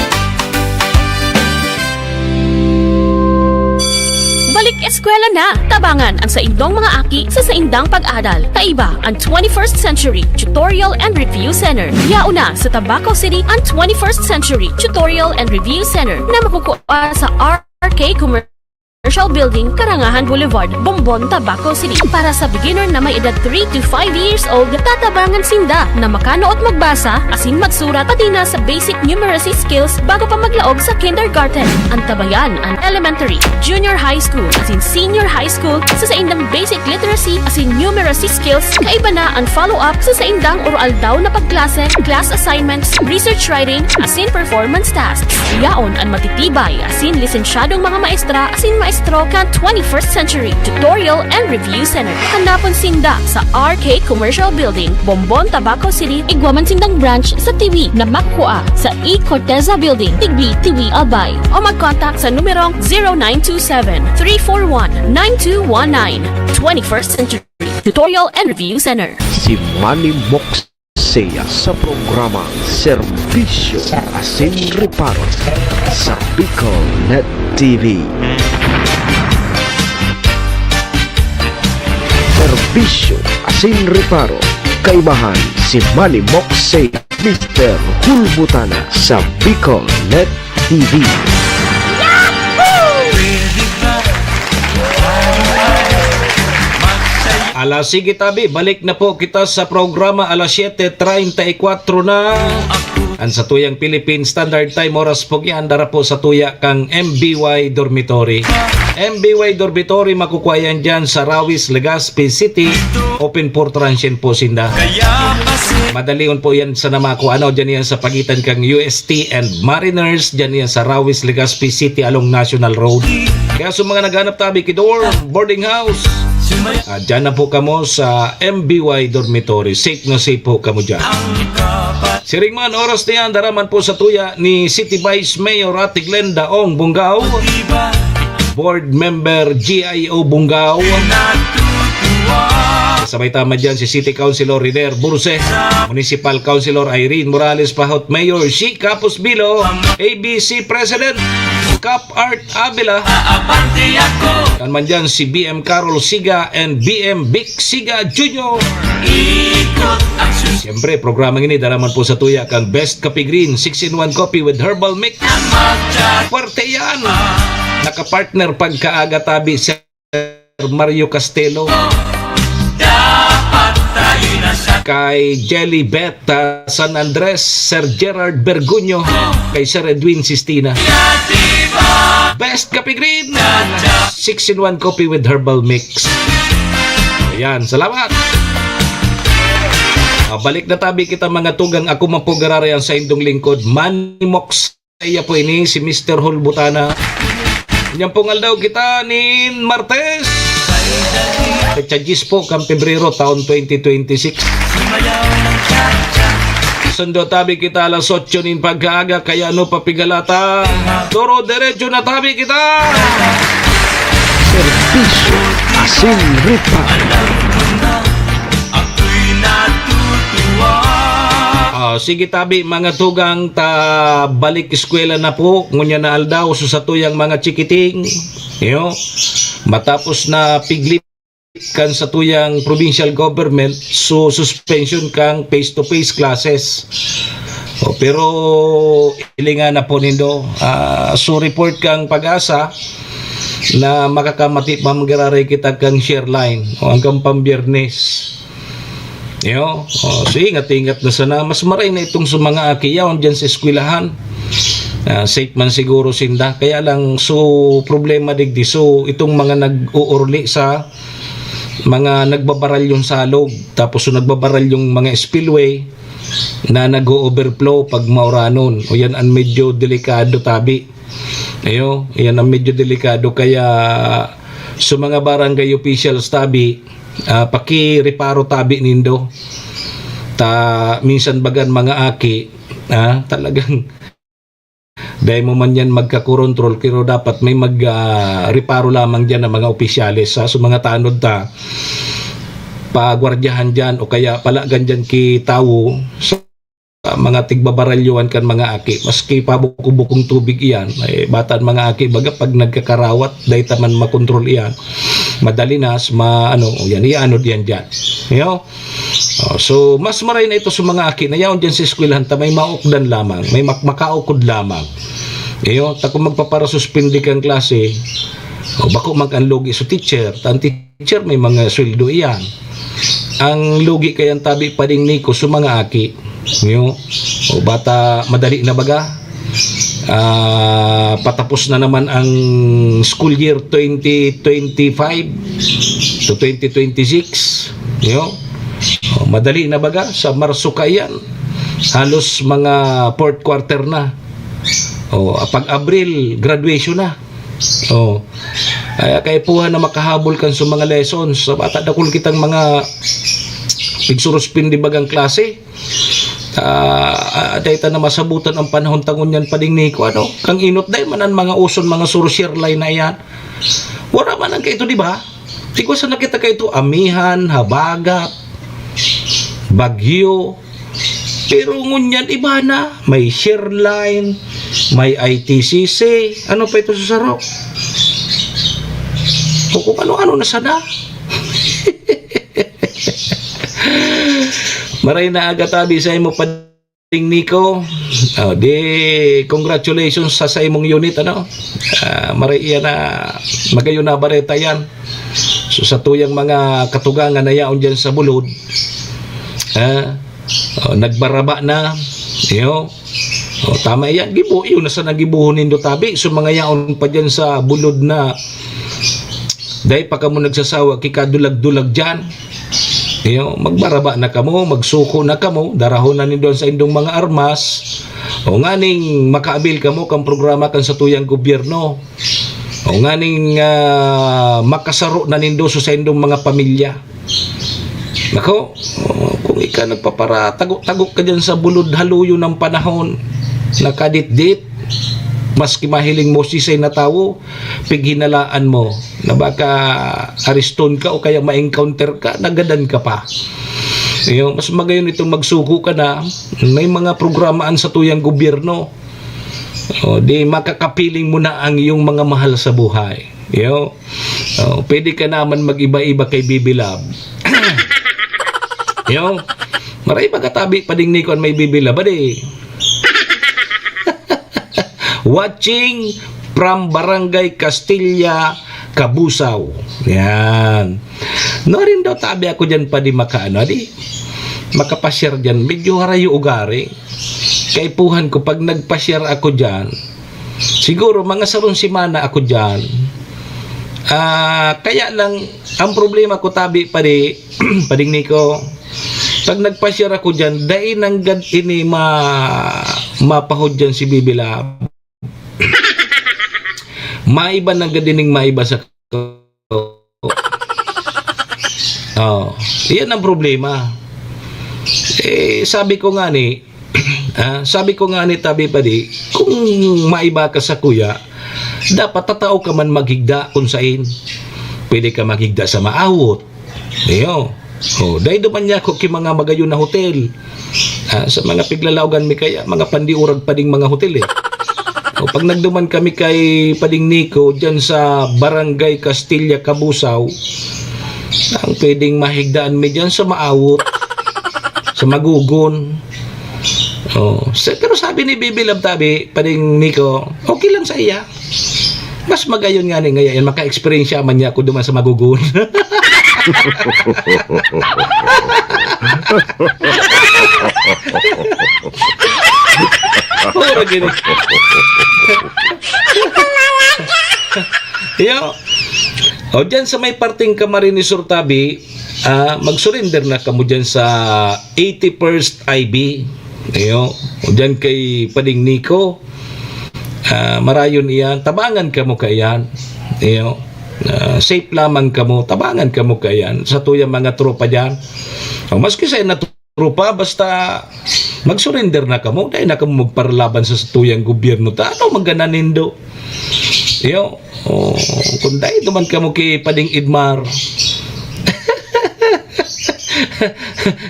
Balik eskwela na! Tabangan ang saindong mga aki sa saindang pag-adal. Kaiba ang twenty-first Century Tutorial and Review Center. Yaon na sa Tabaco City ang twenty-first Century Tutorial and Review Center na makukua sa R K Commercial Building, Karangahan Boulevard, Bombon, Tabaco City. Para sa beginner na may edad three to five years old, tatabangan sinda na makanuot magbasa asin magsurat, pati na sa basic numeracy skills bago pa maglaog sa kindergarten. Antabayan ang elementary, junior high school, asin senior high school sa saindang basic literacy asin numeracy skills. Kaiba na ang follow-up sa saindang oro-aldaw na pagklase, class assignments, research writing, asin performance tasks. Yaon an matitibay asin lisensyadong mga maestra asin maestro kan twenty-first Century Tutorial and Review Center. Hanapon sinda sa R K Commercial Building, Bombon, Tabaco City. Igwa man sindang branch sa Tiwi na makukua sa E Corteza Building, Tigbi, Tiwi, Albay. O mag-contact sa numerong zero nine two seven, three four one, nine two one nine. Twenty-first Century Tutorial and Review Center. Si Manny Moxeya sa programa Serbisyo Asin Reparo sa Bicol Net T V. Serbisyo Asin Reparo, kaibahan si Manny Moxeya, Mister Hulbutana sa Bicol Net T V. Pwede ba? Magsaya Ala, sige tabi, balik na po kita sa programa, alas siyete treinta y cuatro na. Ang sa tuyang Philippine Standard Time, oras po yan, dara po sa tuya kang M B Y Dormitory. M B Y Dormitory, makukuha yan dyan sa Rawis, Legazpi City. Open for transient po sinda. Madalion po yan sa namako. Ano, dyan yan sa pagitan kang U S T and Mariners. Dyan yan sa Rawis, Legazpi City along National Road. Kaya sa mga naghanap tabi ki dorm, boarding house, ah, dyan na po kamo sa M B Y Dormitory. Safe na safe po kamo dyan. Siring man, oras na yan, dara man po sa tuya ni City Vice Mayor Ate Glenda Ong Bungao, Board Member G I O Bungao. Kasabay tama dyan si City Councilor Riner Burse, Municipal Councilor Irene Morales Pahot, Mayor Shi Capos Bilo, A B C President Cap Art Avila. Kan man dyan si B M Carol Siga and B M Vic Siga Junior. Siyempre, programang ini dara man po sa tuya kang Best Coffee Green, six-in-one coffee with herbal mix. Fuerte yan! Nakapartner pagkaaga tabi si Sir Mario Castelo. Kay Jelly Bet, ah, San Andres, Sir Gerard Bergunyo, kay Sir Edwin Sistina. Best Coffee Green, six-in-one coffee with herbal mix. Ayan, salamat. Ah, balik na tabi kita, mga tugang. Ako man po gararay ang saindong lingkod, Manny Mox. Iya po ini, si Mister Hul Butana. Inyang pong aldaw kita nin Martes. Petsa diyes po kan Pebrero, taon twenty twenty-six. Sundo tabi kita alas otso nin pagkaaga, kaya ano pa pigalata? Duro derecho na tabi kita! Serbisyo asin reparo. Ah, sige tabi, mga tugang, ta balik eskwela na po. Ngunyan na aldaw, so sa tuyang mga chikiting, yo, matapos na piglip kan sa tuyang provincial government, so suspension kang face-to-face classes. O, pero ilingan na po nindo. Ah, so report kang Pag-asa na makakamati pa, magiraray kita kang share line o hanggang pambiyernes. Yo, oh, so ingat-ingat na sana. Mas maray na itong sa mga aki yaon dyan sa eskwelahan. Ah, safe man siguro sinda. Kaya lang, so, problema digdi. So, itong mga nag-uurli sa mga nagbabaralyong salog, tapos so nagbabaralyong mga spillway na nag-o-overflow pag mauranon. O yan ang medyo delikado tabi. Ayo, yan ang medyo delikado. Kaya sa mga barangay officials tabi, ah, pakireparo tabi nindo. Ta minsan bagan mga aki, ah, talagang dai mo man yan magkakorontrol, pero dapat may mag, ah, reparo lamang dyan ng mga opisyales, ha? So, mga tanod ta, pagwardyahan dyan o kaya palagan dyan ki tawo sa mga tigbabaralyuhan kan mga aki. Maski pabukong-bukong tubig iyan, eh, batan mga aki, baga pag nagkakarawat, dai ta man makontrol iyan. Madali na, s-, ma-, ano, yan, ianod yan dyan. Yo? Oh, so, mas maray na ito sa mga aki na yaon dyan sa eskwelahan ta may maukdan lamang, may mak-, makaukod lamang. Iyo, ta kung magpaparasuspindi kang klase, o bako mag-anlugi sa teacher, ta ang teacher may mga sweldo iyan. Ang lugi kayan tabi pading niko sa mga aki. Iyo, o bata madali na baga, ah, patapos na naman ang school year twenty twenty-five to twenty twenty-six. Yo. Oh, madali na baga, sa Marso kaiyan. Halos mga fourth quarter na. Oh, pag Abril, graduation na. Oh. Kaya kaipuhan na makahabol kan sa mga lessons. Sa bata, dakul kitang mga pigsuruspindi bagang klase. Ah, ah, dai ta na masabutan ang panahon ta ngunyan pading niko, ano? Kang inot, dai man ang mga uson, mga surusirlay na iyan. Wala man ang kaito, di ba? Tigwa sa nakita kaito, amihan, habagat, bagyo. Pero ngunyan, iba na. May share line, may I T C C. Ano pa ito sa sarok? O kung ano-ano na sana. Maray na aga tabi sa imo, Pading Nico. Oh, di, congratulations sa, sa imong unit, ano? Ah, maray iyan na, magayon na bareta yan. So, sa tuyang mga katugangan na yaon dyan sa bulod, ah, oh, nagbaraba na, you know. Oh, tama yan. Gibo, yun na sa nagibuhon nindo tabi. So, mga yaon pa dyan sa bulod na dai pa kamo nagsasawa, kikadulag-dulag dyan. You know, magbaraba na kamo, magsuko na kamo, darahon na nindo sa indong mga armas. O nganing makaabil kamo kang programa kan sa tuyang gobyerno. O nganing, ah, makasaro na nindo sa saindong mga pamilya. Nako, oh, kung ika nagpapara, tago-tago ka dyan sa bulod haluyo ng panahon, nakaditdit, maski mahiling mo sisay na tawo, pighinalaan mo na baka ariston ka o kaya ma-encounter ka, nagadan ka pa. Yung, mas magayon itong magsugo ka na, may mga programaan sa tuyang gobyerno. O, di makakapiling mo na ang iyong mga mahal sa buhay. Yo. O, pwede ka naman mag-iba-iba kay Bibi Love. Yo. Maray magatabi pa ding Nico an may Bibi Love, adi. Watching from Barangay Castilla, Cabusao. Yan. Nuarin daw tabi ako dyan pa di makaano, di makapasyar dyan. Medyo harayo ugari. Kaipuhan ko, pag nagpasyar ako dyan, siguro mga sarong semana ako dyan. Ah, kaya lang, ang problema ko, tabi, padi, pading Nico, pag nagpasyar ako dyan, dai nanggad ini ma-, mapahod dyan si Bibi Lab. Maiba nanggad ining maiba sa Oh, iyan ang problema. Eh, sabi ko nga ni, ah, sabi ko nga ni, tabi pa di, kung maiba ka sa kuya, dapat tatao ka man maghigda kung sain. Pwede ka maghigda sa maawot. Iyo. Oh, dai duman niya ako ki mga magayon na hotel. Ah, sa mga piglalaogan mi kaya, mga pandiurag pa ding mga hotel eh. O, pag nagduman kami kay Pading Nico, dyan sa Barangay Castilla, Cabusao, ang pwedeng mahigdaan mi dyan sa maawot, sa magugon. Oh, sa-, pero sabi ni Bibi Love tabi, Pading Nico, okay lang sa iya. Mas magayon nga ni ngayon, maka-experience man niya ako duman sa magugon. Puro gini. Yo. O, dyan sa may parting Camarines Sur tabi, ah, mag-surrender na kamo dyan sa eighty-first I B. Iyo. O, dyan kay Pading Nico, ah, marayon iyan. Tabangan kamo kaiyan. Iyo. Ah, safe lamang kamo. Tabangan kamo kaiyan. Sa tuyang mga tropa dyan. O, maski sa na tropa, basta mag-surrender na kamo. Dai na kamo magparlaban sa tuyang gobyerno. Ta, ano magana nindo? Iyo. Oh, kung dai duman kamo ki Pading Edmar.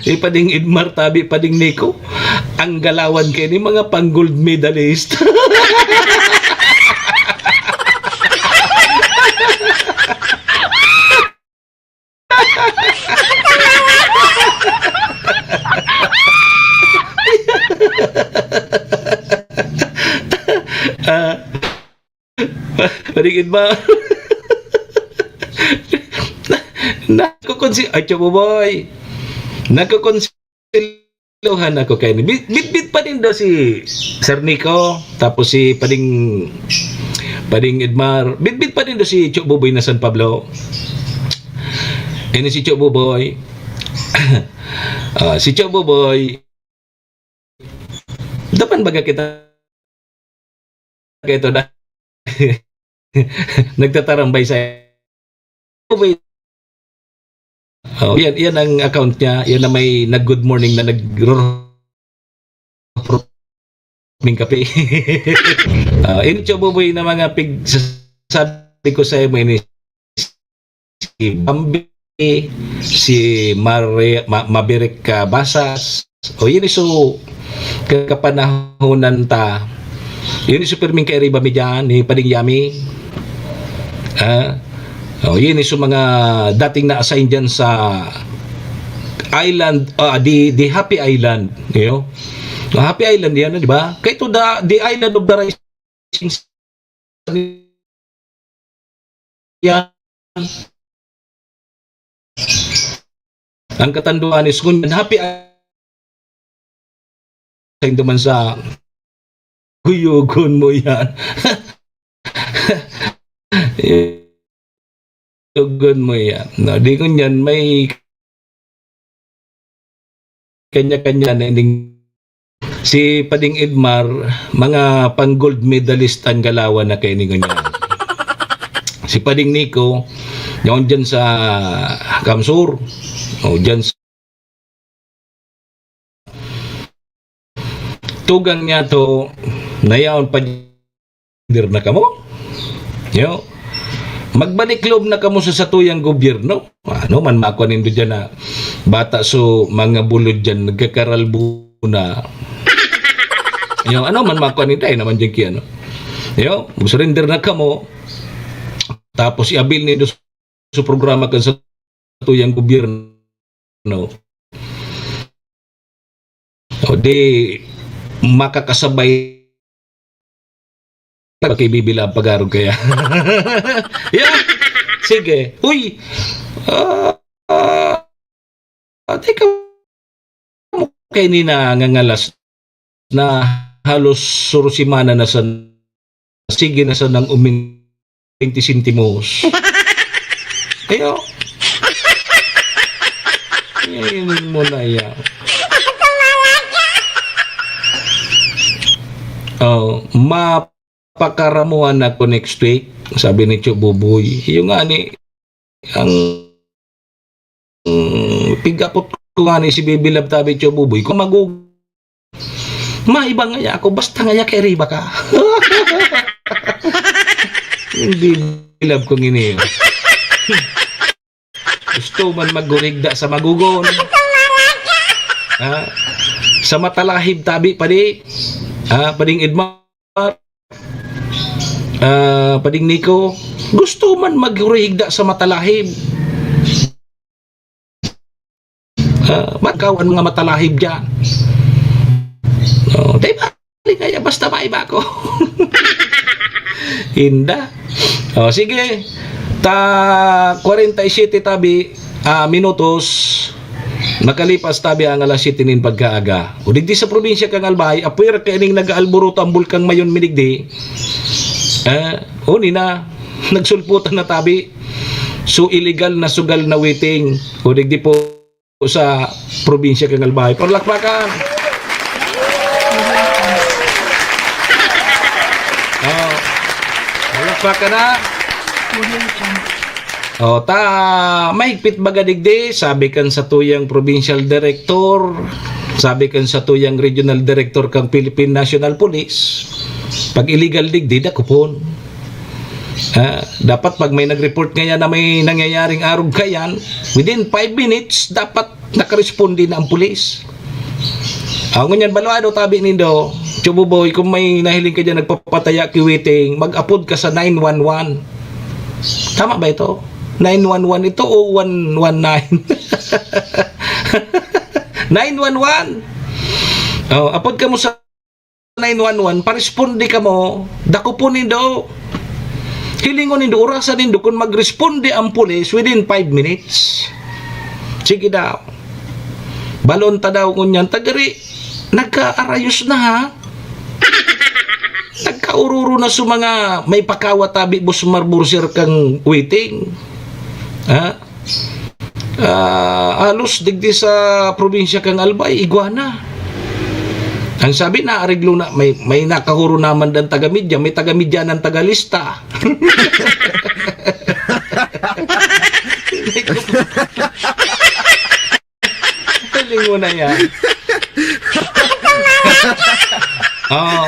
Ki Pading Edmar, tabi Pading Nico, ang galawan kay ni mga pang gold medalist. Ah, Pading Edmar. Nakukonsi-, ay, Chobo Boy. Nakukonsiluhan ako kay ni. Bit-, bitbit pa nindo si Sir Nico, tapos si Pading, Pading Edmar. Bitbit pa nindo si Chobo Boy na San Pablo. Ini si Chobo Boy. Ah, si Chobo Boy. Dapan baga kita kaito na nagtatarambay sa, oh, yan, yan ang account niya. Yan na may nag-good morning na nagro-, ning kape. Ah, ini Chobo Boy na mga pig-, sabi ko sa imo ini, si Bambi, si Mare-, Ma-, Mabirek Basas. O, yun iso ka-, kapanahonan ta. Yun iso pirming kairiba mi dyan, ni Pading Yami. Ah, o, yun iso mga dating na-assign dyan sa island, ah, the, the Happy Island, you know? Happy Island yan, di ba? Kaya ito, the, the island of the rising sun. Yan. Ang katanduanes ngunyan, happy a-, saindo man sa kuyugon mo yan. Kuyugon mo yan. No, di ngunyan, may kanya-kanya na ining, si Pading Edmar, mga pang gold medalist ang galawan na kaini ngunyan. Si Pading Nico, yaon dyan sa Kamsur, o dyan sa tugang niya to, nayaon pa dir na kamo. Yo. Magbalik loob na kamo sa satuyang gobyerno. Ano man makwa nindo dyan na bata, so mga bulod dyan, nagkakaralbo na. Yo, ano man makwa nindo, ay naman dyan ki ano. Yo, mag-surrender na kamo. Tapos i-avail nindo sa programa kan satuyang gobyerno. O di, makakasabay pa kay Bibi Lab pag-arog kaya. Yeah. Sige. Uy! Ah, ah, ah, teka mo, kaini nangangalas na halos suro semana na sa, sige na sanang umin twenty sentimos. Kaya, ngayon mo na yan. Oh, mapakaramuhan ako next week, sabi ni Cho Buboy. Yung nga ni, ang, mm, pigapot ko nga ni si Bibi Lab tabi, Cho Buboy, kung magu-, maiba nga ya ako, basta nga ya kay riba ka. Yung Bibi Lab kong ini. Gusto man maghurigda sa magugon. Ha? Sa matalahib tabi, padi. Ha? Pading Edmar. Ah, Pading Nico. Gusto man maghurigda sa matalahib. Ah, ba't ikaw ang mga matalahib dyan? Oh, di ba? Kaya basta maiba ko. Inda. Oh, sige. Ta kwarenta y siyete tabi, ah, minutos. Makalipas tabi ang alas siyete nin pagkaaga. O digdi sa probinsya kan Albay, apwera kaining nag-aalburuto ang Bulkang Mayon mi digdi. Eh, uni na, nagsulputan na tabi. So, illegal na sugal na waiting. O digdi po sa probinsya kan Albay. Palakpakan! Oh, palakpakan na. Oh, ta, mahigpit baga digdi, sabi kan satuyang provincial director, sabi kan satuyang regional director kan Philippine National Police, pag illegal digdi, dakopon. Ah, dapat pag may nag-report ngayan na may nangyayaring arog kayan, within five minutes, dapat nakaresponde na ang pulis. Ah, ngunyan, balwado tabi nindo, Chububoy, kung may nahiling ka dyan, nagpapataya ki waiting, mag-apod ka sa nine one one. Tama ba ito? Nine one one ito o one one nine? Nine one one. Oh, apod ka mo sa nine one one, paresponde kamo, dakopon nindo. Hilingon nindo, orasan nindo kun magresponde ang pulis within five minutes. Sige daw. Balon ta daw ngunyan, tagari, nagkaarayos na, ha? Nagkaururo na sa mga may pakawa tabi, Boss Marburger kang waiting. Ha? Ah, halos digdi sa probinsya kan Albay, igwa na. Ang sabi, naareglo na, may, may nakahuro naman dan taga-media, may taga-media ng taga-lista. Galing mo na yan. Oh,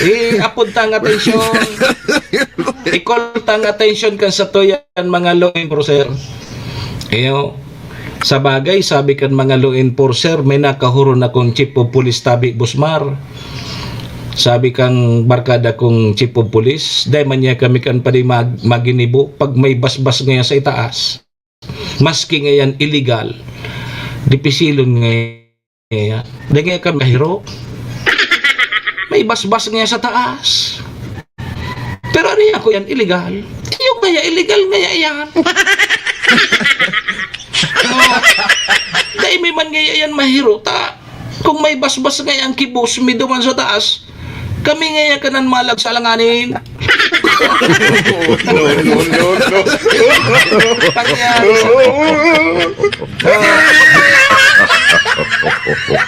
i-apod tang atensyon. I-call tang atensyon kan satuyan mga law enforcer. Iyo, sa bagay, sabi kan mga law enforcer, may nakahuron akong chief of police tabi, Busmar. Sabi kang barkada kong chief of police, "Dai man niya kami kan padi mag-, maginibo pag may basbas ngayon sa itaas." Maski ngayan illegal, dipisilon ngayan. Dai ngayan kami kahiro. May basbas ngayan sa taas. Pero ano yan, kuyan? Illegal? Yung kaya illegal ngaya yan. Dai mi man ngaya yan mahiro ta. Kung may basbas ngaya ang kibos mi duman sa taas, kami ngaya kanan malagsa alanganin. No, no, no, no. Pangyari sa,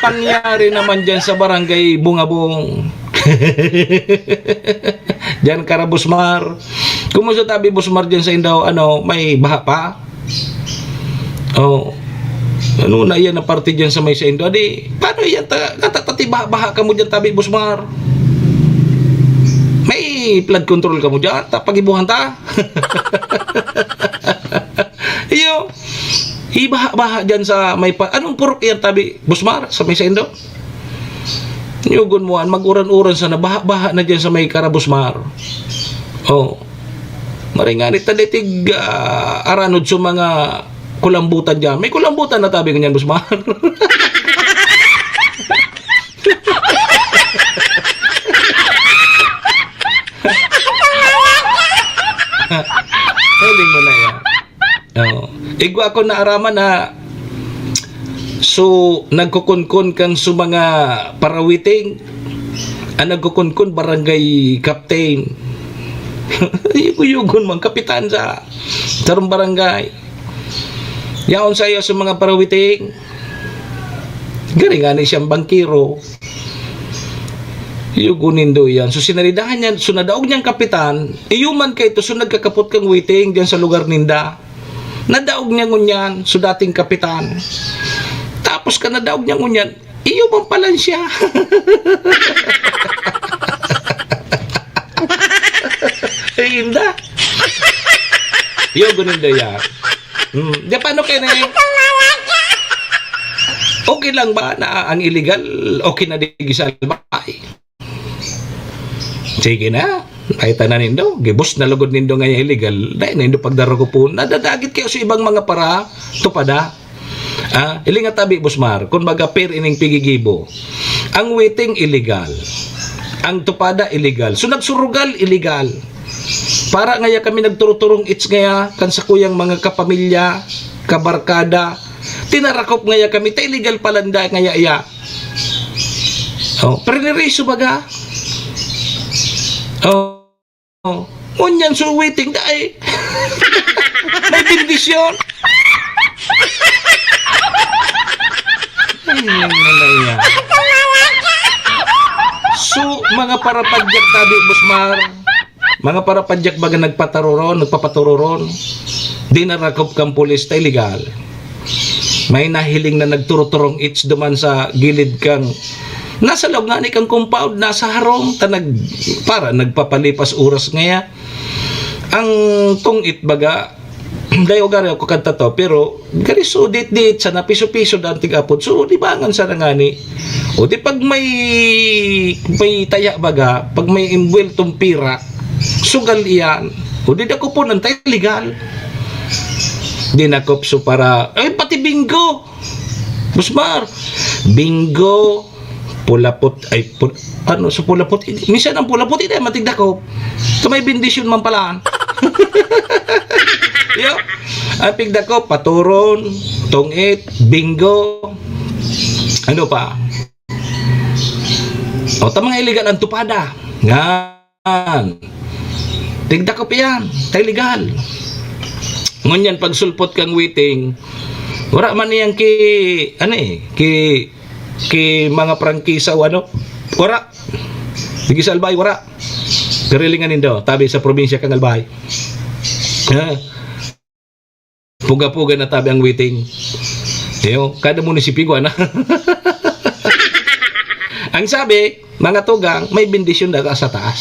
pangyari naman dyan sa barangay Bungabong. Diyan ka ra, Boss Mar. Kumusta tabi, Boss Mar, diyan sa Indao? Ano, may baha pa? Oh. Ano na yan na parte diyan sa may sa Indao? Di, paano yan? Ta-, katatati baha-baha ka mo diyan tabi, Boss Mar? May flood control ka mo diyan? Ta, pagibuhan ta? Iyo. Ibaha-baha diyan sa may pa-, anong purok yan tabi, Boss Mar, sa may sa Indao? Yugon mo, an mag-uran-uran sana, baha-baha na diyan sa may Karabusmar. Oh. Maray ngani ta dai tig, ah, aranod sa mga kulambutan diyan. May kulambutan na tabi ngunyan, Busmar. Hiling mo na yan. Oo. Igwa ko naaraman na, so, nagkukunkon kan sa mga parawiting, ang nagkukunkon, barangay captain. Yugo-yugon man, kapitan sa sarong barangay. Yaon sa iyo sa mga parawiting. Gari nga ni siyang bangkero. Yugo nindo yan. So, sinalidahan niya, so, nadaog niyang kapitan, iyo man kaito, so, nagkakapot kang waiting diyan sa lugar ninda. Nadaog niya ngunyan, so, dating kapitan. Tapos ka nadaog niya ngunyan, iyo man pala siya. Ay, inda. Yugo nindo yan. Hmm, di, paano kayo na eh? Okay lang ba na ang illegal? Okay na di gisalbay? Sige na. Ay, tanan nindo. Gibos na lugod nindo nga illegal. Dahil nindo pagdaragupon. Nadadagit kayo sa ibang mga para tupada. Ah, hiling nga tabi, Busmar. Kung baga, fair ining pigigibo. Ang waiting, illegal. Ang tupada, illegal. So, nagsurugal, illegal. Para ngaya kami nagturuturong its ngaya kan sakuyang mga kapamilya, kabarkada. Tinarakop ngaya kami, ta illegal palanda ngaya iya. Oh, priniriso baga. Oh, oh. Ngunyan so waiting dai. May bendisyon. Ay, nang nalaya. So, mga parapadyak tabi, Busmar. Mga parapadyak baga nagpataroron, nagpapaturoron. Di narakop kang pulis, ta illegal. May nahiling na nagturuturong its duman sa gilid kang, nasa laog ngani kang compound, nasa harong, ta nag-, para nagpapalipas oras ngaya. Ang tong-it baga, dai ugari ako kanta to, pero gari so dit-dit sana piso-piso daan tig-apod. So, libangan sana ngani. O di pag may, may taya baga, pag may imbuweltong pirak, sugal iyan. O di dakopon, antay legal. Dinakop so para, ay, pati bingo. Busmar, bingo, pulapot, ay, pul-, ano, so pulapot, minsan ang pulapot, hindi man tigdakop. So may bendisyon man pala. Yo, ang pigdakop, paturon, tong-it, bingo, ano pa? O, ta mga illegal ang tupada. Nga. Yan. Tigdakop iyan. Ta illegal. Ngunyan, pagsulpot kang waiting, wala man iyan ki, ano eh, ki, ki mga prangkisa o ano. Wala. Sige sa Albay, wala. Karilingan nindo, tabi sa probinsya kang Albay. Ha? Puga-puga na tabi ang waiting. Iyo, kada munisipyo, ana. Ang sabi, mga tugang, may bendisyon daga sa taas.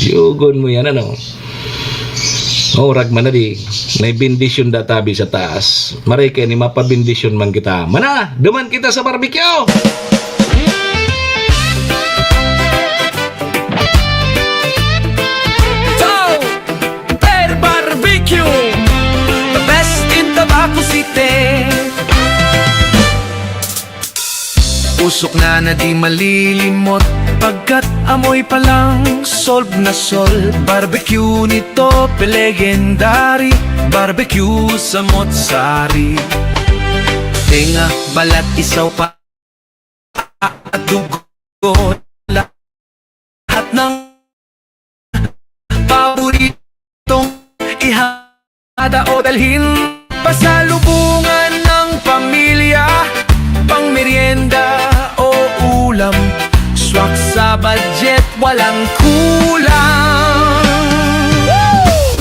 Yugon mo yan, ano? Oh, ragman na di. May bendisyon da tabi sa taas. Maray kayo ni mapabendisyon man kita. Mana, duman kita sa barbecue! Ciao! Per Barbecue, the best in Tabaco City. Usok na na di malilimot, pagkat amoy pa lang solve na solve. Barbecue ni Tope, legendary, barbecue sa Motsari. tenga, balat, isaw, paa at dugo. Lahat ng paboritong ihada o dalhin. Pasalubungan ng pamilya, pang merienda o ulam. Swak sa budget, walang kulang.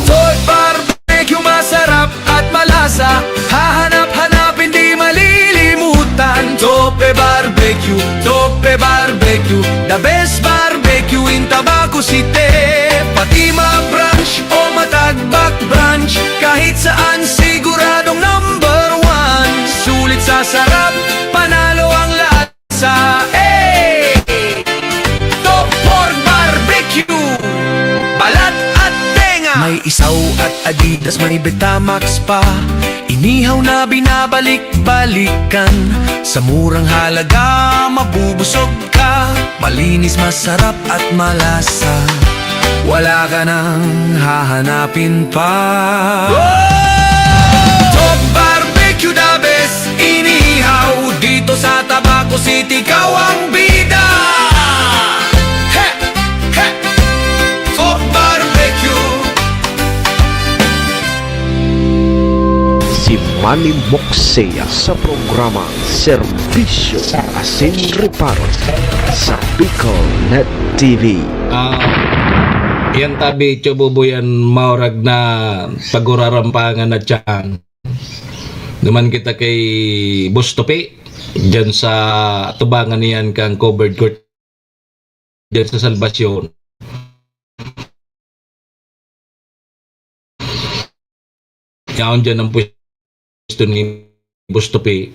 Toy Barbecue, masarap at malasa. Hahanap-hanapin, di malilimutan. Tope Barbecue, Tope Barbecue, the best barbecue in Tabaco City. Pati ma-brunch o matagbak brunch, kahit saan siguradong number one. Sulit sa sarap, panalo ang lasa. Hey! Top Pork Barbecue, balat at tenga. May isaw at Adidas, may Betamax pa. Inihaw na binabalik-balikan. Sa murang halaga, mabubusog ka. Malinis, masarap at malasa. Wala ka nang hahanapin pa. Top Barbecue, the best inihaw. Dito sa Tabaco City, ikaw ang bida. He! He! Top Barbecue. Si Manny Moxea sa programa Serbisyo Asin Reparo sa Bicol Net T V. Ah, yan tabi, Chobobo, yan maurag na pagurarampangan na tiyan. Duman kita kay Boss Tope, dyan sa tubangan niyan kang covered court, dyan sa Salvacion. Yaon dyan ang pwesto ni Boss Tope.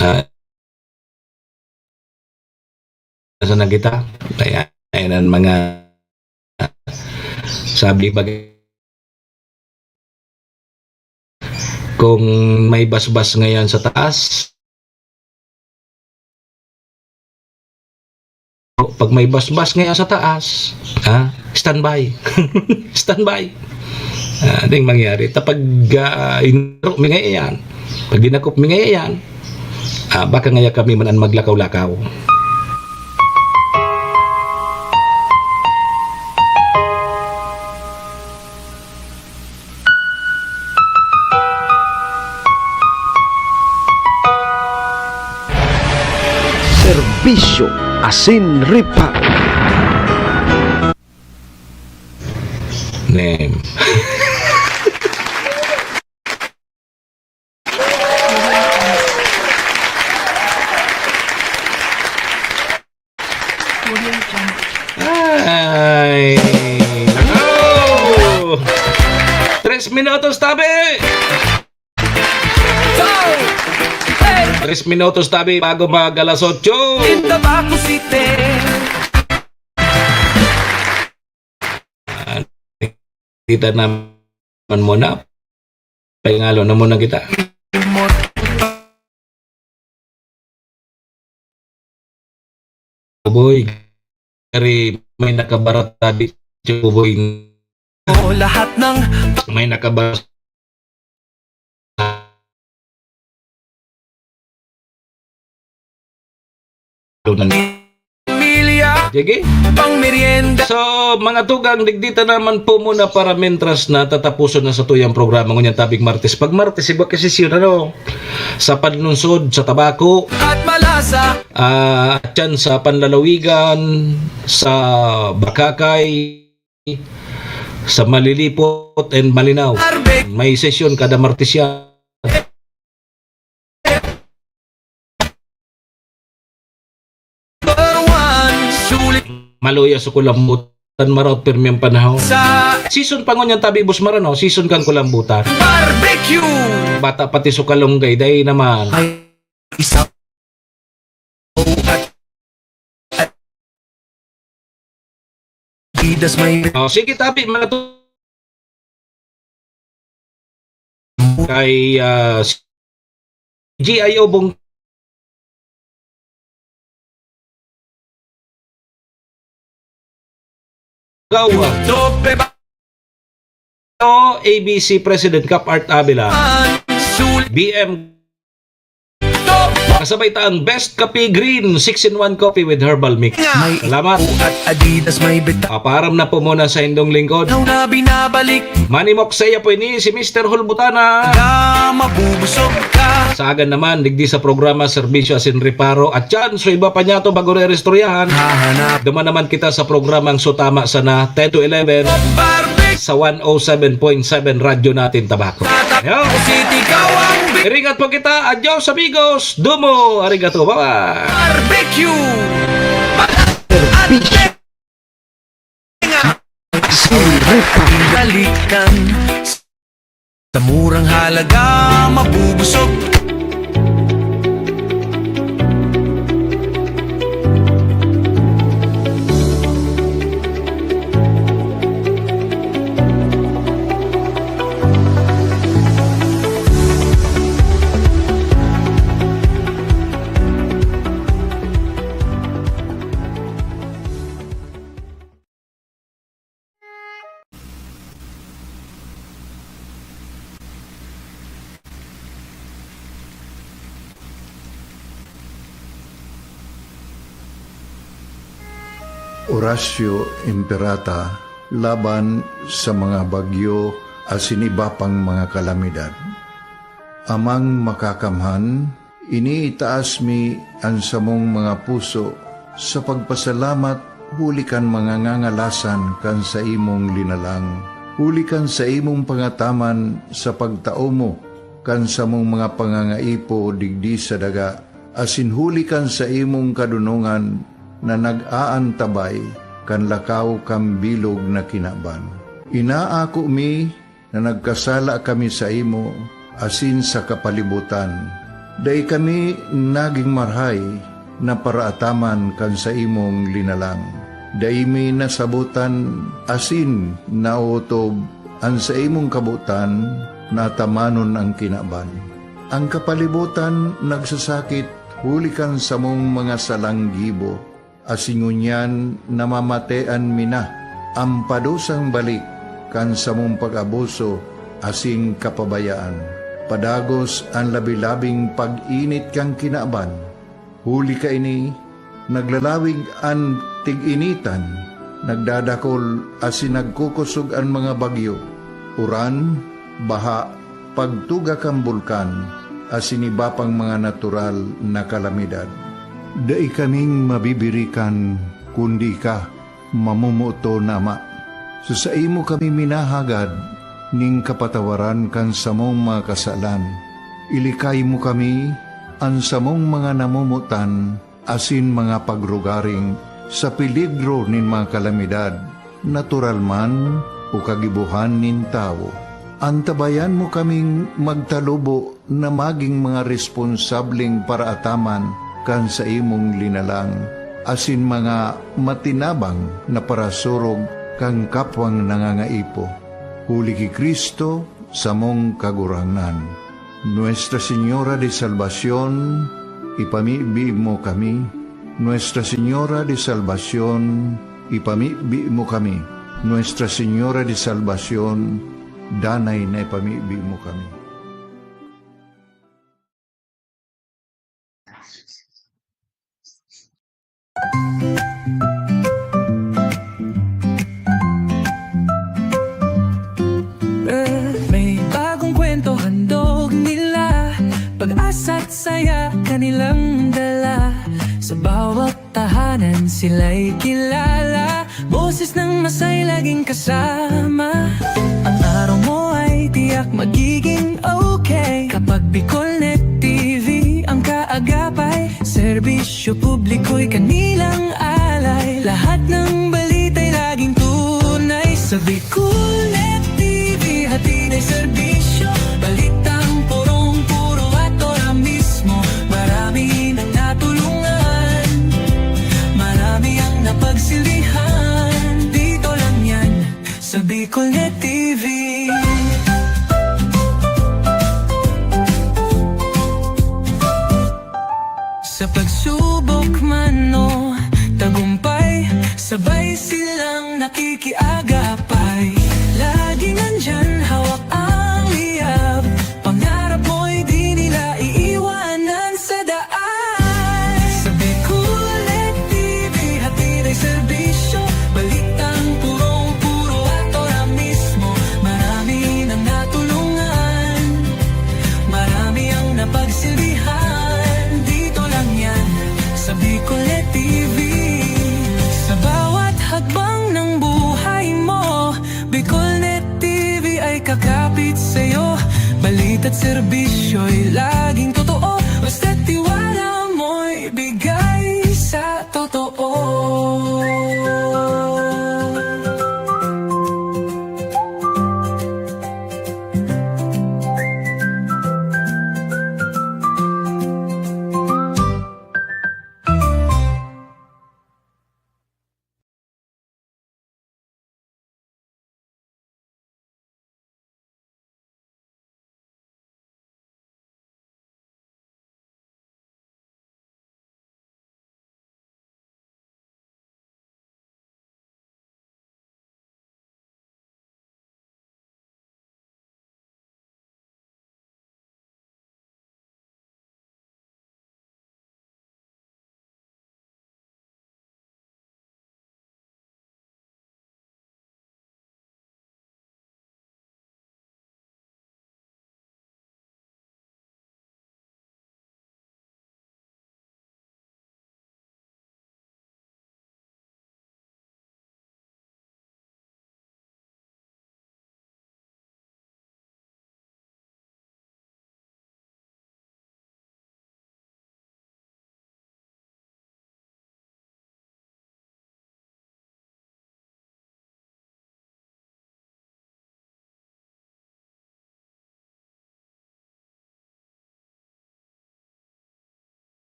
Ah, nasa na kita? Ayan, ayan ang mga sabi, bag-, kung may basbas ngayon sa taas, pag may basbas ngayon sa taas, ha, standby. Standby. Ah, ano yung mangyari? Ta pag, ah, inaro mi ngayon yan, pag dinakop mi ngayon yan, ah, baka ngaya kami man an maglakaw-lakaw. Serbisyo asin reparo. Name. Ay, nako! Tres minutos, tabi! Tres minutos, tabi, bago mag alas otso. In Tabaco City. Ah, kita naman muna. Pahingalo na muna kita. Boy, kari may nakabarata di, Boy. O lahat ng may nakabarata. Pamilya, sige, pang merienda. So, mga tugang, digdi ta naman po muna para mentras na tatapuson na satuyang programa ngunyan tabing Martes. Pag Martes, iba kasi siya, ano, sa panlungsod, sa Tabaco, at malasa, ah, dyan sa Panlalawigan, sa Bacacay, sa Malilipot and Malinao. May sesyon kada Martes yan. Maluya sa kulambutan, maraot pirmi ang panahon. Season pa ngunyan tabi, Boss Mar, ano? Season kang kulambutan. Barbecue! Bata pati sa kalunggay, dai naman. Ay, isa. At, at, Adidas may Oh, sige, tabi, mga tu-, kay, ah, G I O Bong-, Gawa. Tope ba? O, A B C President Cap Art Avila. Sul- B M Kasabay ta ang Best Kape Green six-in-one Coffee with Herbal Mix. May Salamat. At Adidas may beta. Papaaram na po muna sa indong lingkod. Now na binabalik. Manimok sa iya po ini si Mister Hulbutana. Na mabubusog ka. Sa agan naman, digdi sa programa, serbisyo asin reparo. At yan, so iba pa niya to bago re-restoryahan. Hahanap. Duman naman kita sa programang So Tama Sana, ten to eleven. Barbecue. Sa one oh seven point seven Radyo Natin Tabaco. Yo. City, ikaw ang bi- Ingat po kita. Adios, amigos. Domo. Arigato. Bye-bye. Barbecue. Balikan sa murang halaga, mabubusog. Orasyo Imperata laban sa mga bagyo asin iba pang mga kalamidad. Amang Makakamhan, iniitaas mi an samong mga puso sa pagpasalamat huli kan mga ngangalasan kan saimong linalang, huli kan saimong pangataman sa pagtao mo kan samong mga pangangaipo digdi sa daga, asin huli kan saimong kadonongan na nag-aantabay kan lakaw kan bilog na kinaban. Inaako mi na nagkasala kami saimo asin sa kapalibotan. Dai kami nagin marahay na paraataman kan saimong linalang. Dai mi nasabotan asin naotob an saimong kabotan na atamanon an kinaban. An kapalibotan nagsasakit huli kan samong mga salang gibo, asin ngunyan namamatean mi na an padusang balik kan samong pag-abuso asin kapabayaan. Padagos an labi-labing pag-init kan kinaban. Huli kaini, naglalawig an tig-initan, nagdadakol asin nagkukosog an mga bagyo, uran, baha, pagtuga kan bulkan, asin iba pang mga natural na kalamidad. Dai kaming mabibirikan kundi ika, mamomoton na Ama. Sa saimo kami minahagad nin kapatawaran kan samong mga kasalan. Ilikay mo kami, an samong mga namomotan, asin mga pagrugaring sa peligro nin mga kalamidad, natural man o kagibohan nin tawo. Antabayan mo kaming magtalubo na magin mga responsableng paraataman kan saimong linalang, asin mga matinabang na parasurog kan kapwang nangangaipo. Huli ki Cristo, samong Kagurangnan. Nuestra Señora de Salvacion, ipamibi mo kami. Nuestra Señora de Salvacion, ipamibi mo kami. Nuestra Señora de Salvacion, danay na ipamibi mo kami. Eh, may bagong kwento handog nila, pag-asa't saya kanilang dala. Sa bawat tahanan sila'y kilala, boses ng masay laging kasama. Ang araw mo ay tiyak magiging okay kapag Bicolnet T V ang kaagapay. Serbisyo publiko'y kanilang alay. Lahat ng balita'y laging tunay. Sa Bicolnet T V, hatid ay serbisyo. Balitang purong-puro at ora mismo. Marami nang natulungan. Marami ang napagsilbihan. Dito lang yan, sa Bicolnet T V. Sa pagsubok man o tagumpay, sabay silang nakikiagapay. Laging nandyan, hawak ang liyab. Pangarap mo'y di nila iiwanan sa daan. At serbisyo'y laging totoo.